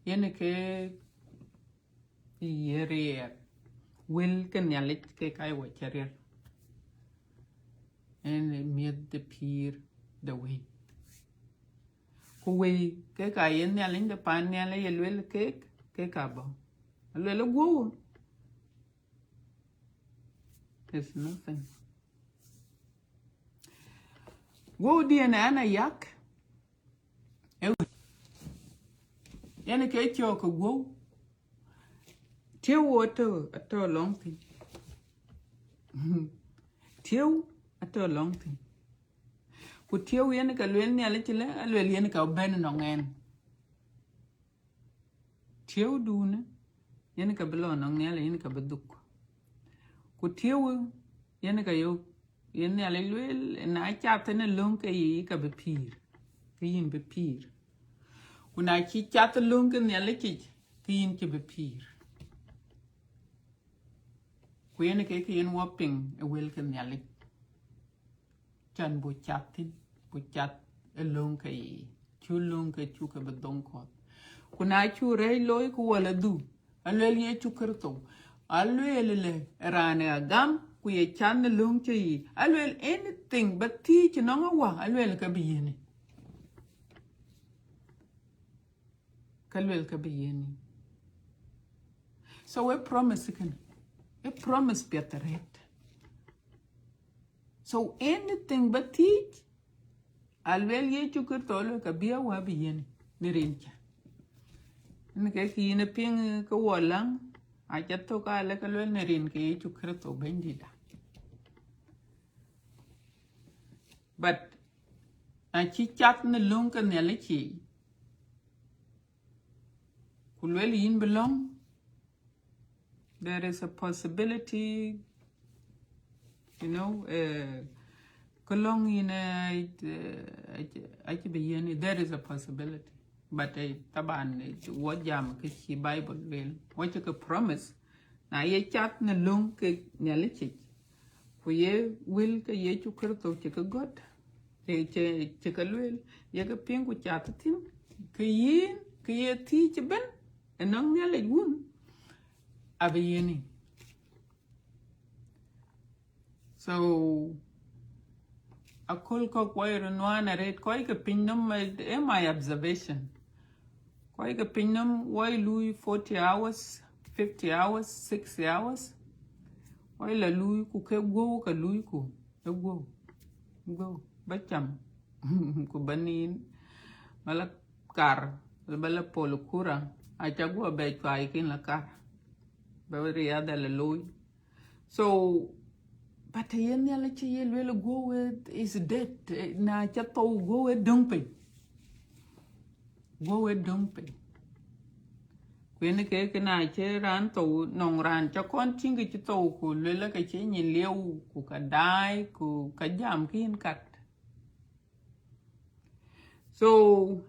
Yen ke ye riɛr. Wël ke Nhialic ke ka ye wɔ cä riɛr. Ɛn miëth de pïïr de wëi. Wëi kek aye Nhialic de paan nhial aye lueel kek, kek abɔ̈. Alueel guɔ̈u. It's nothing. Guɔ̈u diɛn an ayak. Yen ke cɔk ke guɔ̈u. Tiëu atɔ̈, atɔ̈ lɔŋ thïn. Tiëu atɔ̈ lɔŋ thïn. Ku tiëu yen ka lueel Nhialic lë, alueel yen ka bɛ̈n nɔŋ ɛn. Tiëu dunë, yen ka bï lɔ nɔŋ Nhialic, yen ka bï dhuk. Ku tiëu, yen ka yök, yen Nhialic lueel, na cath në löŋ ke yic ka bï pïïr, ke yïn bï pïïr. Ku na cï cath löŋ ke Nhialic yic, ke yïn cï bï pïïr. Ku yen ke ke yen wɔ piŋ ë wël ke Nhialic. Can bu cath thïn, bu cath ë löŋ ke yic, cu löŋ ke cu ke bï dhoŋ kɔ̈th. Ku na cu rɛ̈ɛ̈c looi ku wala dhu, alueel Yecu Kërtho, alueel lë raan ë agam, ku ye cath në löŋ cï yic, alueel anything ba thiëc nɔŋ awä, alueel ke bï yiënë. Ka lueel ke bï yiënë. So ë promise kënë, ë promise piɛth arëët. So anything ba thiëc, alueel Yecu Kërtho, alueel ka bï awä bï yiënë në rin cä. Në ke kë yïn ë piŋ ke wɔ läŋ, aca thök alë ke lueel në rin ke Yecu Kërtho Bɛ̈nydïtda. But na cï cath në löŋ ke Nhialic yic, ku lueel yïn bï lɔ̈ŋ, there is a possibility, you know, uh, ke lɔ̈ŋ yïn, uh, acï bï yiënë, there is a possibility. But uh, taban uh, wɔ jam ke cï Bible lueel, wɔ cï ke promise, na ye cath në löŋ ke Nhialic yic, ku ye wël ke Yecu Kërtho cï ke gɔ̈t, cï, cï, cï ke lueel, ye ke piŋ ku cath thïn, ke yïn, ke ye thiëc ëbën ënɔŋ Nhialic Wun, abï yiënë. So aköl kɔ̈k wɔ ye röt nuan arëët, kɔc ke pinynhom, eh, eh, my observation. Kɔc ke pinynhom wɔ ye luui forty hours, fifty hours, sixty hours. Wɔ ye la luui ku ke guɔ̈u ka luui ku, ë guɔ̈u, guɔ̈u, ba cam, ku ba niin, ba la kar, ba la pol kura, aca guɔ bɛ cuai kin la kar. Ba riadha la looi. So, but yen Nhialic cï ye lueel guɔ̈u is dead. Eh, na ca thou guɔ̈u ë döŋ piny. Guɔ̈u ë döŋ piny. Ku yen ke ke na cï raan thou, nɔŋ raan ca kɔn tïŋ ke cï thou ku lueel ke cï nyin lieu, ku ka daai, ku ka jam ke yïn kat. So,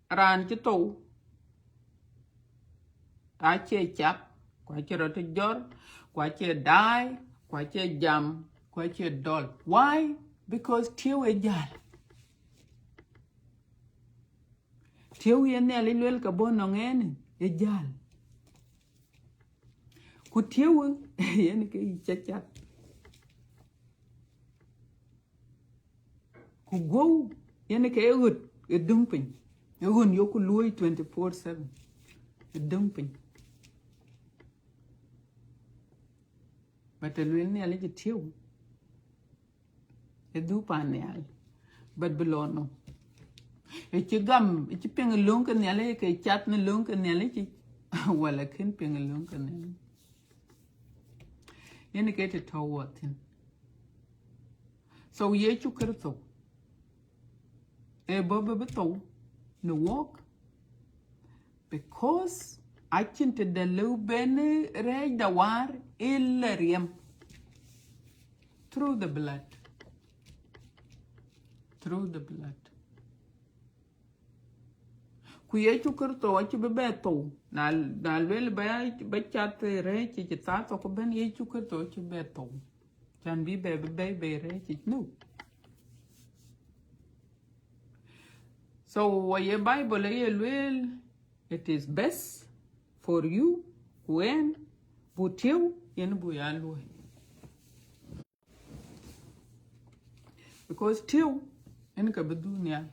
raan cï thou, acie cath, ku acie rɔt jɔr, ku acie daai, ku acie jam, ku acie dɔl. Why? Because tiëu ë jäl. Tiëu yen Nhialic lueel ka bɔ̈ nɔŋ ɛn ë jäl. Ku tiëu yen ke yï ca cath. Ku guɔ̈u yen ke ɣöt ë döŋ piny. Ë ɣön yok ku luöi twenty four seven. Ë döŋ piny. But ë lueel Nhialic ë tiëu. Ë dhuk paan nhial. But bï lɔ nɔm. Ë cï gam, ë cï piŋ ë löŋ ke Nhialic, ke cath në löŋ ke Nhialic yic. Wala kën piŋ ë löŋ ke Nhialic. Yen ke të tɔ̈u wɔ thïn. So Yecu Kërtho ë bɔ̈ bï bï thou në wɔk, because acïn të dɛ̈ lëu ben rɛɛc da waar ëlä riɛm. Through the blood. Through the blood. Ku Yecu Kërtho acï bï bɛ thou. Na, na lueel ba, ba cath rɛɛc cï cï thaa thok ëbën, Yecu Kërtho acï bɛ thou. Can bï bɛ, bɛ, bɛ, bɛ rɛɛc cï, no. So, wɔ ye Bible aye lueel, it is best for you, ku ɛn, bu tiëu, yen bu ya luɔi. Because tiëu, yen ka bï dhuk nhial.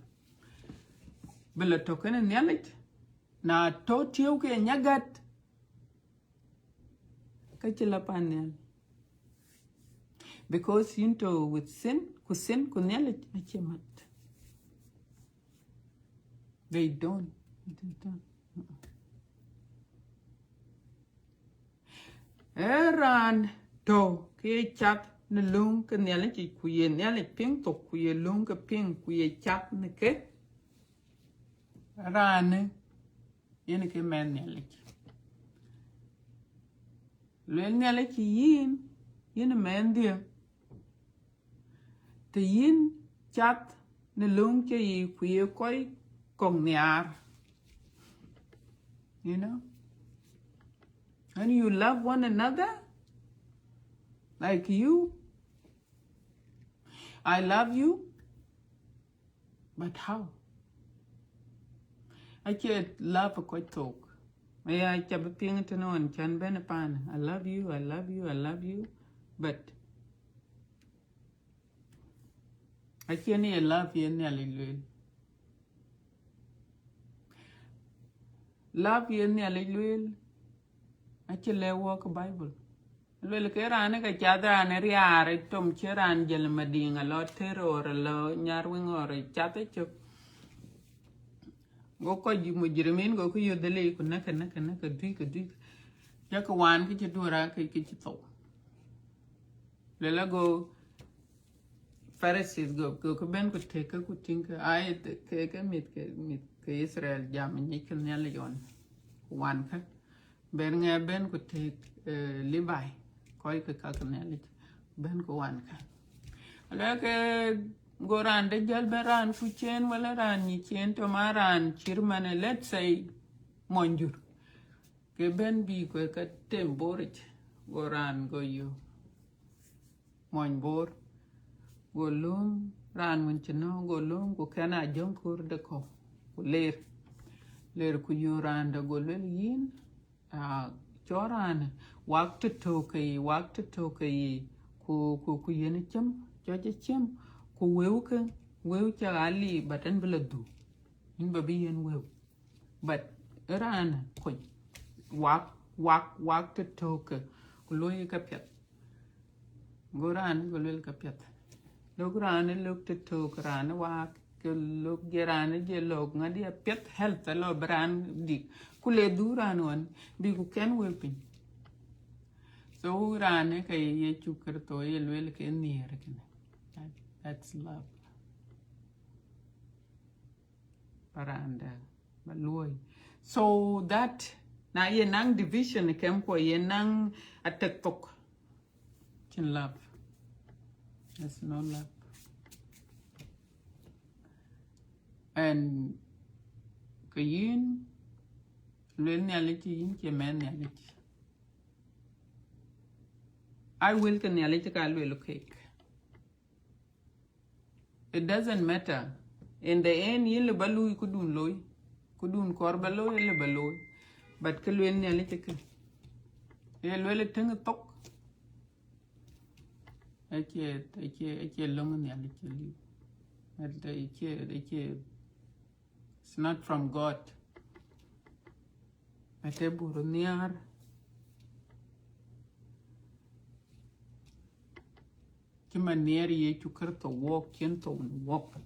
bï lɔ tɔ̈ kenë Nhialic, na tɔ̈ tiëu ke nyagat, ka cï lɔ pan nhial. Because yïn tɔ̈ with sin, ku sin ku Nhialic acie mat. They don't. They don't. Ee raan tɔ̈ ke ye cath në löŋ ke Nhialic yic, ku ye Nhialic piŋ thok, ku ye löŋ ke piŋ, ku ye cath në ke, raanë yen ke mɛnh Nhialic. Lueel Nhialic yïn, yïn mɛnhdiɛ̈, të yïn cath në löŋ cï yic, ku ye kɔc kɔ̈k nhiaar. You know? And you love one another like you. I love you, but how? Acie love kɔc thok. Aya, ca bï piŋ tënë ɣɔn cän bɛ̈n pan. I love you, I love you, I love you. But acie në ye love ye Nhialic lueel. Love ye Nhialic lueel, acï lɛ̈k wɔ ke Bible. Lueel ke raan ë ke cath, raan ë riaar ë tom cï raan jël Madiŋ alɔ tër or alɔ Nyarweŋ or cath ë cök. Go kɔc mujrimin go ke yöth dhëlei ku näkë, näkë, näkë, duiikë, duiikë. Jakë waan ke cï duɔ̈ɔ̈r ake ke cï thou. Lueel ago Pharisees go, go ke bɛ̈n ku tëk ke ku tïŋ ke, ai, ke, ke mïth ke, mïth ke Israel jam nyic ke Nhialic ɣɔn. Ku wankë. Bɛ̈n ŋɛ bɛ̈n ku tëk, eh, Levi, kɔc ke ka ke Nhialic, bɛ̈n ku wankë. Alɔ ke go raan de jäl bɛ̈n raan kuc ciëën, wala raan nyic ciëën, tɔ̈ ma raan cït man, let's say, mony jur. Ke bɛ̈n bï ku ke tem Bor yic, go raan go yök mony Bor, go lööm raan wën cï nɔ̈k, go lööm, ku kɛn a jɔŋ köör de kɔ̈u, ku ler, ler ku yök raan de, go lueel yïn, ah, cɔl raan, wak tëtök ke yic, wak tëtök ke yic, ku, ku, ku yen cam, cɔc ë cam, ku wëu ke, wëu cä ɣali, but ɛn bï lɔ dhuk, yïn ba bï yen wëu. But raan kony, wak, wak, wak tëtök ke, ku luɔi ke piɛth. Go raan go lueel ke piɛth. Lok raan lok tëtök, raan wak, ke lok je raan je lok ŋadï apiɛth, health alɔ bï raan dik. Ku le dhuk raan ɣɔn, bï ku kɛn wëu piny. So raan ke Yecu Kërtho ye lueel ke nhiëër kënë. That, that's love. Ba raan dɛ̈ ba luɔ̈i. So that na ye naŋ division ë kɛm kuɔ, ye naŋ atek thok, cïn love. There's no love. And ke yïn lueel Nhialic, yïn cie mɛnh Nhialic. Ai wël ke Nhialic ka lueel kek. It doesn't matter. In the end, yïn lë ba luui këdun looi. Këdun kɔɔr ba looi, lë ba looi. But kë lueel Nhialic ë kë. Ye lueel ë tëŋ ë thok. Acie, acie, acie löŋ Nhialic cï liu. Acie, acie, it's not from God. Ate buru nhiaar. Cï man nhiɛɛr Yecu Kërtho wɔk, cïn thou në wɔk.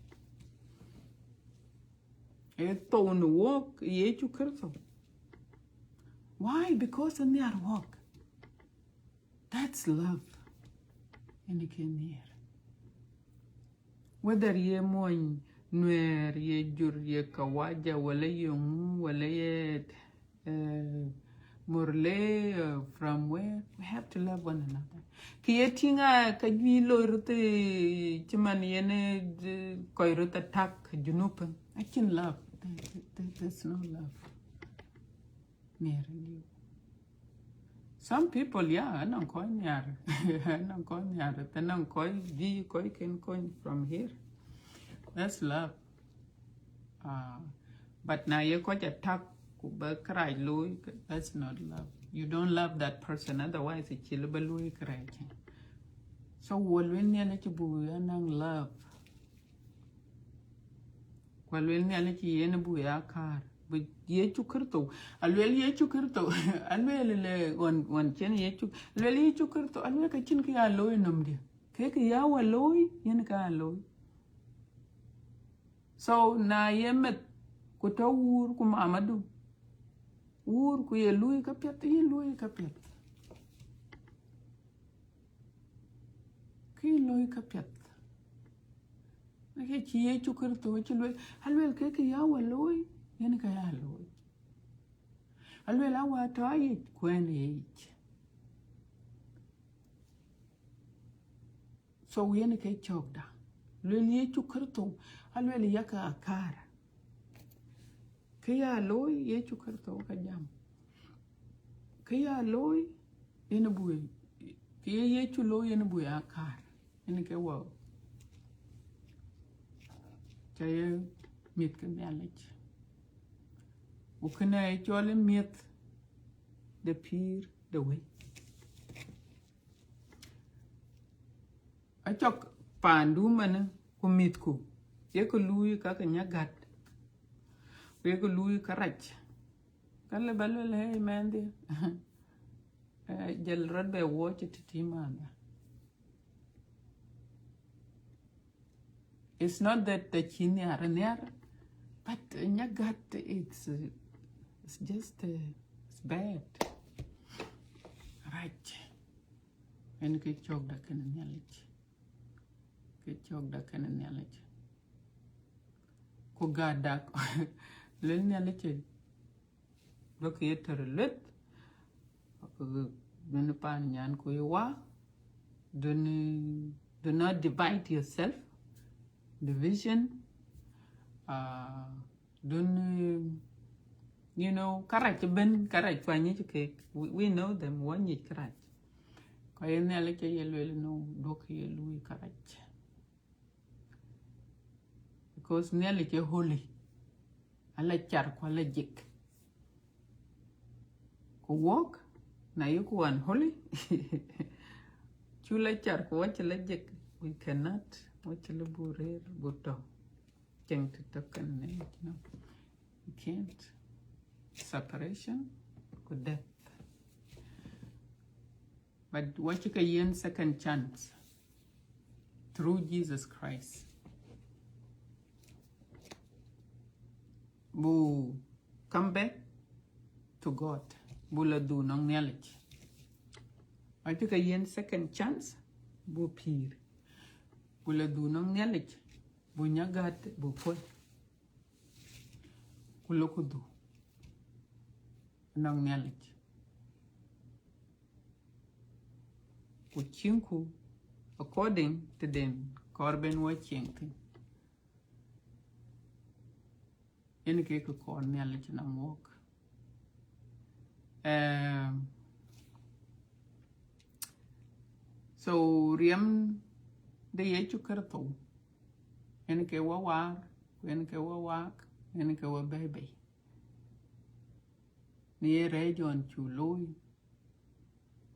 Ee thou në wɔk Yecu Kërtho. Why? Because ë nhiaar wɔk. That's love. Ënë ke nhiëër. Whether ye mony Nuɛɛr, ye Jur, ye Kawaja, wala ye ŋu, wala ye, eh, Murle, uh, from where, we have to love one another. Kë ye tïŋ a ka juëc loi röt, eh, cï man yen, eh, kɔc röt attack Junub, acïn love. There, there, there's no love. Nhiëër liu. Some people, yeah, anɔŋ kɔc nhiaar. Anɔŋ kɔc nhiaar. Anɔŋ kɔc bï kɔc kën kony from here. That's love. Uh, but na ye kɔc attack ku ba kërac looi, that's not love. You don't love that person, otherwise, acï lë ba looi kërac. So, wɔ lueel Nhialic buk anɔŋ love. Ku aluel Nhialic yen buk ya kaar, bï Yecu Kërtho, aluel Yecu Kërtho, aluel le ɣɔn, ɣɔn cïn Yecu, aluel Yecu Kërtho, aluel ka cïn kë ya looi nɔmdiɛ̈, kek kë ya wä looi, yen ka ya looi. So na ye meth, ku tɔ̈ wuur ku mamadu, wuur ku ye luui käpiɛth, ye luui käpiɛth. Kë ye looi käpiɛth. Në kë cï Yecu Kërtho cï lueel, aluel kek kë ya wä looi, yen ka ya looi. Aluel a wä tɔ̈ ayic, ku ɣɛn ye yic. So yen ke cɔ̈kda. Luel Yecu Kërtho, aluel yak akaar. Kë ya looi Yecu Kërtho ka jam. Kë ya looi yen buk, kë ye Yecu looi yen buk ya kaar. Yen ke wä, ca ye miɛ̈th ke Nhialic. Ku kënë ye cɔl ë miɛ̈th de pïïr de wëi. Acɔk paandu ëmënë ku mïthku, yekë luui ka ke nyagät, ku yekë luui kärac. Ka lë ba luel, hey, mɛnhdiɛ̈, eh, jɔl rɔt bɛ wuɔ̈c tëtï mɛnhdiɛ̈. It's not that the cï nhiar nhiar, but, uh, nyagät, it's, uh, it's just, uh, it's bad. Right. Yen ke cɔ̈kda kenë Nhialic. Ke cɔ̈kda kenë Nhialic. Ku gäätda, luel Nhialic, duɔ̈kkë ye tɔ̈ lueth, ku duɔ̈në paan nyanku ye wä, duɔ̈në, do not divide yourself, division, uh, duɔ̈në, you know, kärac ëbën, kärac ku anyic kek, we, we know them, wɔ nyic kärac. Ku ye Nhialic ye lueel, no, duɔ̈kkë ye luui kärac. Because Nhialic ye holy, ala car ku ala jik. Ku wɔk, na yeku unholy, cu la car ku wɔ cï la jik, we cannot, wɔ cï la buk rëër buk tɔ̈. Cieŋ tëtök kenë Nhialic, no. You can't. Separation ku death. But wɔ cï ke yiɛ̈n second chance through Jesus Christ. Buk come back to God. Buk la dhuk nɔŋ Nhialic. Wɔ cï ke yiɛ̈n second chance, buk pïïr. Buk la dhuk nɔŋ Nhialic. Buk nyagät, buk puɔ̈l. Ku lok ku dhuk nɔŋ Nhialic. Ku ciëŋku according to den kɔɔr bɛn wɔ cieŋ thïn. Yen ke kë kɔɔr Nhialic nɔŋ wɔk. Ehm, so riɛm de Yecu Kërtho, yen ke wɔ waar, ku yen ke wɔ waak, yen ke wɔ bɛ̈i bei. Në ye rɛ̈ɛ̈c ɣɔn cuk looi.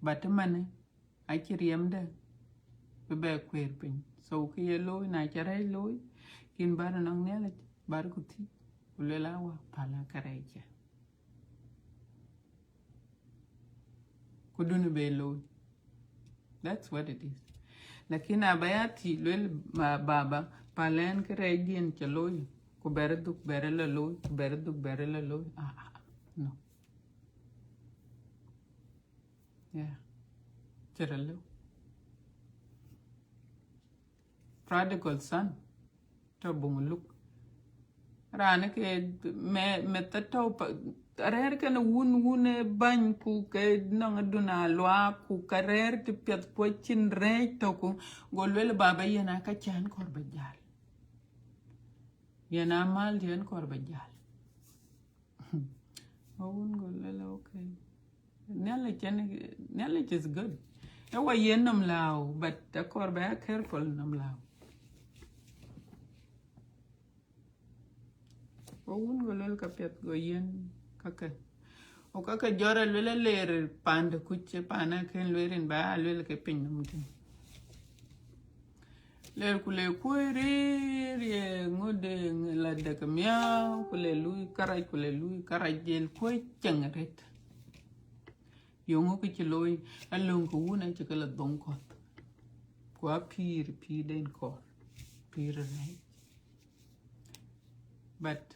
But ëmënë, acï riɛmde bï bɛ kuëër piny. So kë ye looi, na cï rɛ̈ɛ̈c looi, yïn bär nɔŋ Nhialic, bär ku thiëc, ku luel, a wä, päl, a kërɛɛc cä. Ku duɔ̈në bɛ looi. That's what it is. Lakin aba ya thiëc luel, ma, Baba, päl ɣɛn kërɛɛcdiɛ̈n cä looi, ku bɛ̈r dhuk bɛ̈r la looi, ku bɛ̈r dhuk bɛ̈r la looi. Ah, ah, ah. No. Yeah. Cï rɔt lëu. Prodigal son, tɔ̈ buŋ Luk. Raan ke mɛ-, meth tɔ̈ pa-, arɛ̈ɛ̈r kenë wun, wun ë bäny, ku ke nɔŋ adun aluaak, ku ka rɛ̈ɛ̈r të piɛth puɔ̈c cïn rɛ̈ɛ̈c tɔ̈ ku, go luel, Baba, yen aa ka cän kɔɔr ba jäl. Yen aa mal diɛ̈n kɔɔr ba jäl. Go wun go luel, okay. Nhialic yen, Nhialic is good. Ë wɔ yiɛ̈n nɔm lääu, but akɔɔr ba ya careful nɔm lääu. Go wun go luel ka piɛth, go yiɛ̈n kakë. Go kakë jɔt aluel, aler paan de kuc, paan akën lueel rin ba aluel ke piny nɔm tïŋ. Lel ku le kuöc rëër ye ŋöde, la dek miäu, ku le lui karac, ku le lui karac, jel kuöc ceŋ arët. Yeŋö kë cï looi? Alöŋ ke wun acï ke la dhoŋ kɔ̈th. Ku a pïïr, pïïrden kɔɔr, pïïr rɛɛc. But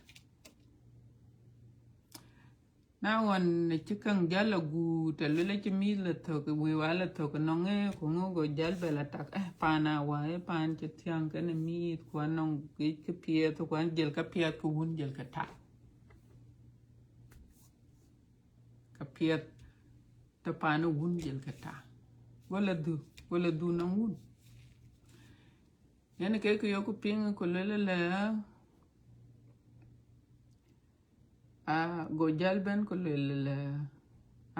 na ɣɔn cï käŋ jäl aguut, aluel acï mïth la thök, wëu aa la thök ënɔŋ ë, ku ŋö go jäl bɛ la tak, eh, paan awä, eh, paan cï thiäŋ kenë mïth, ku anɔŋ kë, kë piɛth, ku an jel ka piɛth, ku wun jel ka tak. Ka piɛth të paan ë wun jel ka tak. Go la dhuk, go la dhuk nɔŋ wun. Yen ke kë yok piŋ ku luel ëlë, a go jäl bɛ̈n ku luel ëlë,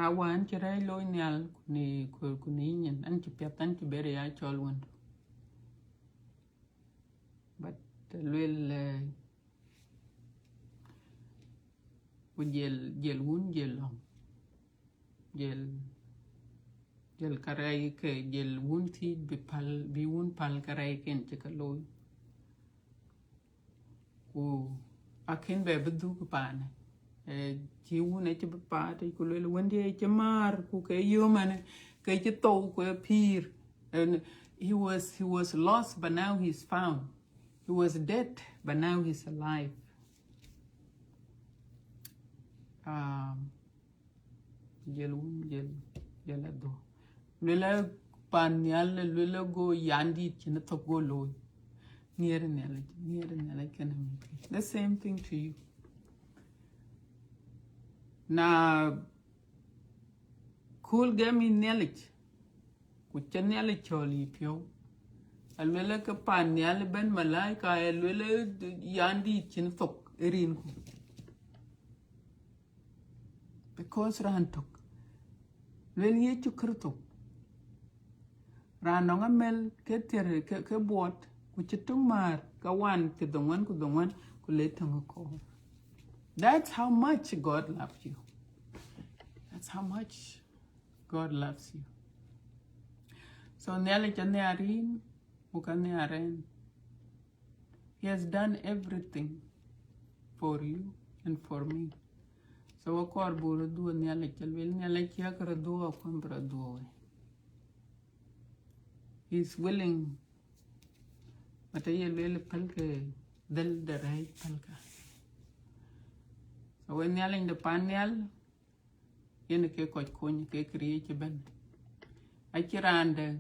a wään cï rɛɛc looi nhial, ku ni, ku, ku ni nyin, an cï piɛth, an cï ber ya cɔl wëndu. But luel ëlë, ku jel, jel wun, jel lɔ̈ŋ. Jel, jel karɛc ke, jel wun thiëc bï päl, bï wun päl karɛc ken cï ke looi. Ku akën bɛ bï dhuk paanë. Eh, cï wun acï bï paat, ku luel wëndië cï määr, ku ke yöm anë, ke cï thou, ku e pïïr. And he was, he was lost, but now he's found. He was dead, but now he's alive. Um, jel wun, jel, jel adhuk. Luel a paan nhial, luel a go yandït cïn thok go looi. Nhiɛɛr Nhialic, nhiɛɛr Nhialic kenë mïth. The same thing to you. Na kööl gɛm yï Nhialic, ku cï Nhialic cɔl yï piɔ̈u. Aluel ke paan nhial ëbɛ̈n malaika, aluel yandït cïn thok ë rinku. Because raan tök, luel Yecu Kërtho, raan nɔŋ amɛl ke thiër, ke, ke buɔt, ku cï töŋ määr, ke wan cï dhoŋuan ku dhoŋuan, ku le töŋ ë kɔɔr. That's how much God loves you. That's how much God loves you. So Nhialic anhiar yïn, ku ka nhiar ɛn. He has done everything for you and for me. So wek kɔɔr buk röt dhuɔ̈k Nhialic, aluel Nhialic cï yak röt dhuɔ̈k, akuɔn bï röt dhuɔ̈k wei. He's willing, but aye luel pälkë dhël de rɛɛc pälkë. So wek Nhialic de paan nhial, yen ke kɔc kony ke këriëëc ëbɛ̈n. Acïn raan dɛ̈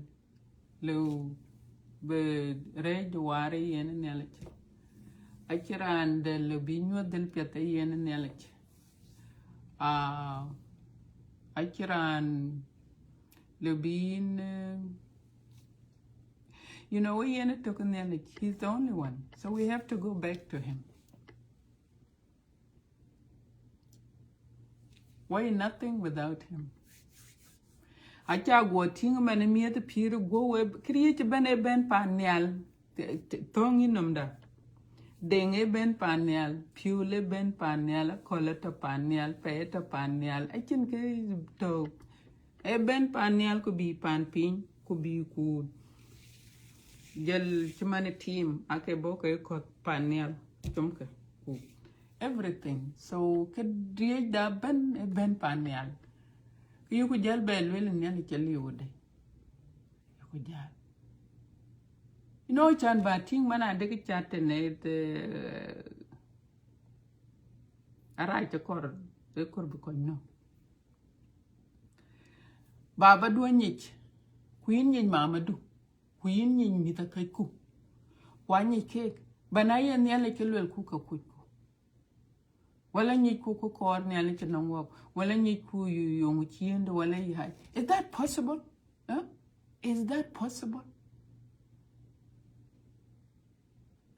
lëu bï rɛɛc de waar ë yen Nhialic. Acïn raan dɛ̈ lëu bï nyuɔ̈th dhël piɛth ë yen Nhialic. Ah, acïn raan lëu bï yïn, eh, you know, ë yen ë tök Nhialic. He's the only one. So we have to go back to him. We're nothing without him. Aca guɔ tïŋ man ë miëth pïïr guɔ we, këriëëc ëbɛ̈n ë bɛ̈n paan nhial, thöŋ yï nɔmda. Deŋ ë bɛ̈n paan nhial, piöl ë bɛ̈n paan nhial, akɔ̈l ë tɔ̈ paan nhial, pɛɛi ë tɔ̈ paan nhial, acïn kë tɔ̈. Ë bɛ̈n paan nhial ku bï paan piny, ku bï ku jël cï man ë tim, ake bɔ̈ ke kɔ̈th paan nhial, comkë ku everything. So këriëëcda ëbɛ̈n ë bɛ̈n paan nhial. Kë yuku jäl bɛ lueel Nhialic cï liu de. Yuku jäl. You know, can ba tïŋ man adek cat tënë, arac ë kɔɔr, ë kɔɔr bï kɔc nɔ̈k. Babadu anyic, ku yïn nyic mamadu, ku yïn nyic mïth akäcku, ku anyic keek, ba na ye Nhialic ke luelku ke kucku. Wala nyicku ku kɔɔr Nhialic ënɔŋ wɔk, wala nyicku yöŋ ciëëndë, wala yäc. Is that possible? Huh? Is that possible?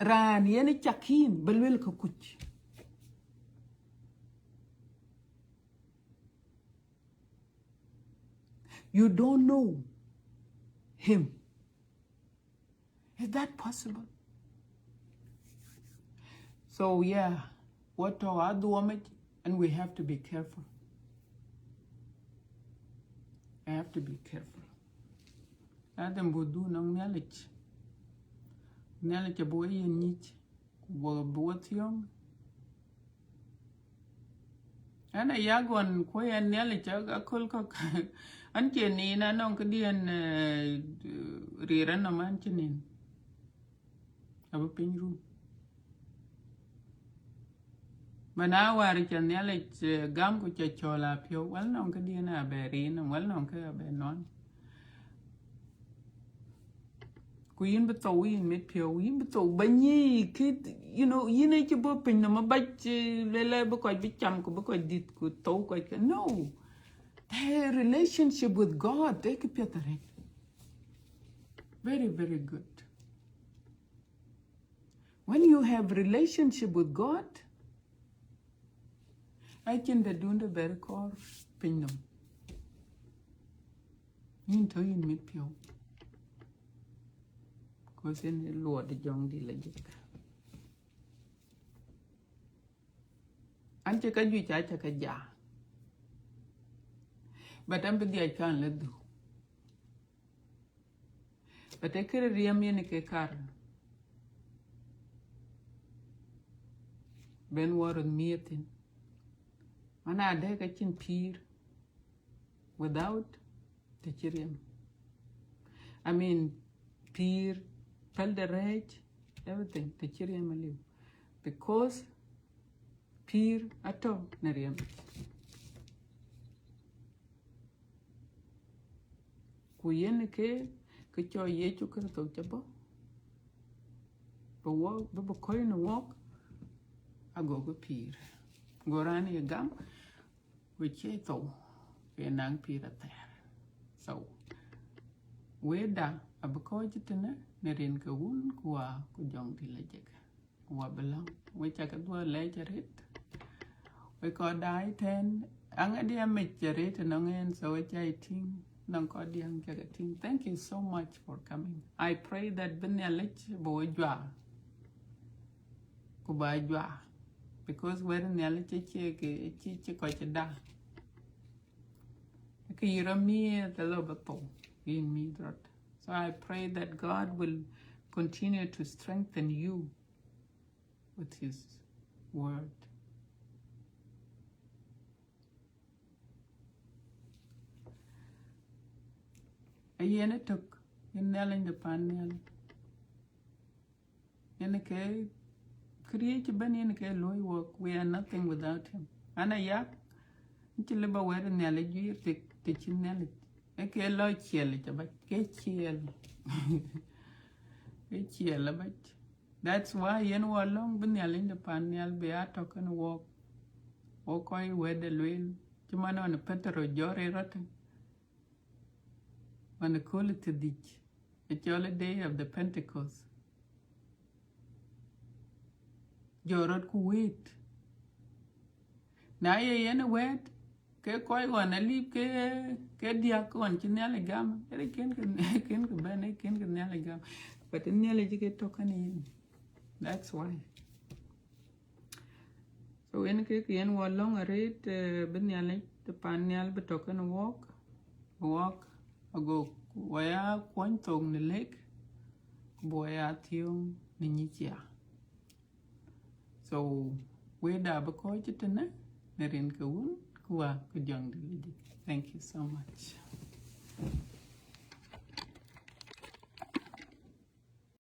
Raan yen cak yïn ba luel ke kuc. You don't know him. Is that possible? So yeah, what to adhuɔmic, and we have to be careful. I have to be careful. Adhem bu dhuk nɔŋ Nhialic. Nhialic abï we yen nyic, ku bï we thiɔ̈ŋ. Ɣɛn aya gɔn kuɔ̈i ɣɛn Nhialic aköl kɔ̈k. Ɣɛn cie nin, anɔŋ këdiɛ̈n, eh, riir anɔm ɣɛn cï nin. Abï piny rum. Mana wäär ca Nhialic, eh, gam ku ca cɔl apiɔ̈u, wal nɔŋ këdiɛ̈n abɛ riir, wal nɔŋ kë abɛ nɔn. Ku yïn bï thou, yïn mit piɔ̈u, yïn bï thou, ba nyic kë, you know, yïn ë cï bɔ̈ piny nɔm abac, eh, lele bï kɔc bï cam ku bï kɔc dït ku thou kɔc ke. No. The relationship with God, take a piɛth arëët. Very, very good. When you have relationship with God, acïn dɛ̈ dun de bɛr kɔɔr piny nɔm. Yïn tɔ̈ yïn mit piɔ̈u. Because yen ë luɔt jɔŋdït la jek. An cï ka juëc, aca ka ja. But an bï dhiac kan la dhuk. But ë kërë riɛm yen ke kar ben wɔ röt miëth thïn. Mana dɛ̈ ka cïn pïïr without të cï riɛm. I mean, pïïr, päl de rɛ̈ɛ̈c, everything, të cï riɛm aliu. Because pïïr atɔ̈ në riɛm. Ku yen ke, ke cɔl Yecu Kërtho cä bɔ̈, bï wɔ, bï, bï kɔc në wɔk, ago bï pïïr. Go raan ye gam, ku cie thou, ke naŋ pïïr athɛɛr. So, wëda abï kɔc tënë në rin ke Wun ku Wä ku Jɔŋdït la jek. Wä bï lɔ̈ŋ. We cä ke dhuɔ̈k lɛc arëët. We kɔc daai tɛ̈n, aŋadï amec arëët ënɔŋ ɣɛn, so we cä tïŋ, nɔŋ kɔc diäŋ cä ke tïŋ. Thank you so much for coming. I pray that bï Nhialic bï we juak. Ku ba juak. Because wɛ̈t Nhialic acie ke, acie, acie kɔc cï da. Ke yï rɔt miëth, ë lɔ bï thou, yïn miëth rɔt. So I pray that God will continue to strengthen you with his word. Ayen ëtök, yen Nhialic de pan nhial. Yen ke këriëëc ëbɛ̈n, yen ke luɔ̈i wɔk. We are nothing without him. An ayak, cï lëu ba wɛ̈t Nhialic juiir të, të cïn Nhialic. Ee ke lɔ ciɛɛl yic abac, ke ciɛɛl. Ke ciɛɛl abac. That's why yen wɔ lɔ̈ŋ bï Nhialic de pan nhial bï a tɔ̈ kenë wɔk. Wɔk kɔc wɛ̈tde lueel, cï man ɣɔn Petero jɔt rëër rɔt tɛ̈n. Ɣɔn ë kööl ë thiërdhïc, ë cɔl ë day of the Pentecost. Jɔt rɔt ku wëët. Na ye yen wɛ̈ɛ̈t, ke kɔc ɣɔn alip ke, ke diäk ɣɔn cï Nhialic gam, ë kën ke, kën ke bɛ̈n, ë kën ke Nhialic gam. But Nhialic ke tɔ̈ kenë yen. That's why. So yen ke, ke yen wɔ lɔ̈ŋ arëët, eh, bï Nhialic de pan nhial bï tɔ̈ kenë wɔk, bï wɔk ago wɔ ya kuɔny thok në lëk, ku bï wɔ ya thiɔ̈ŋ në nyic ya. So wëda bï kɔc tënë, në rin ke Wun, ku Wä, ku Jɔŋdït la jek. Thank you so much.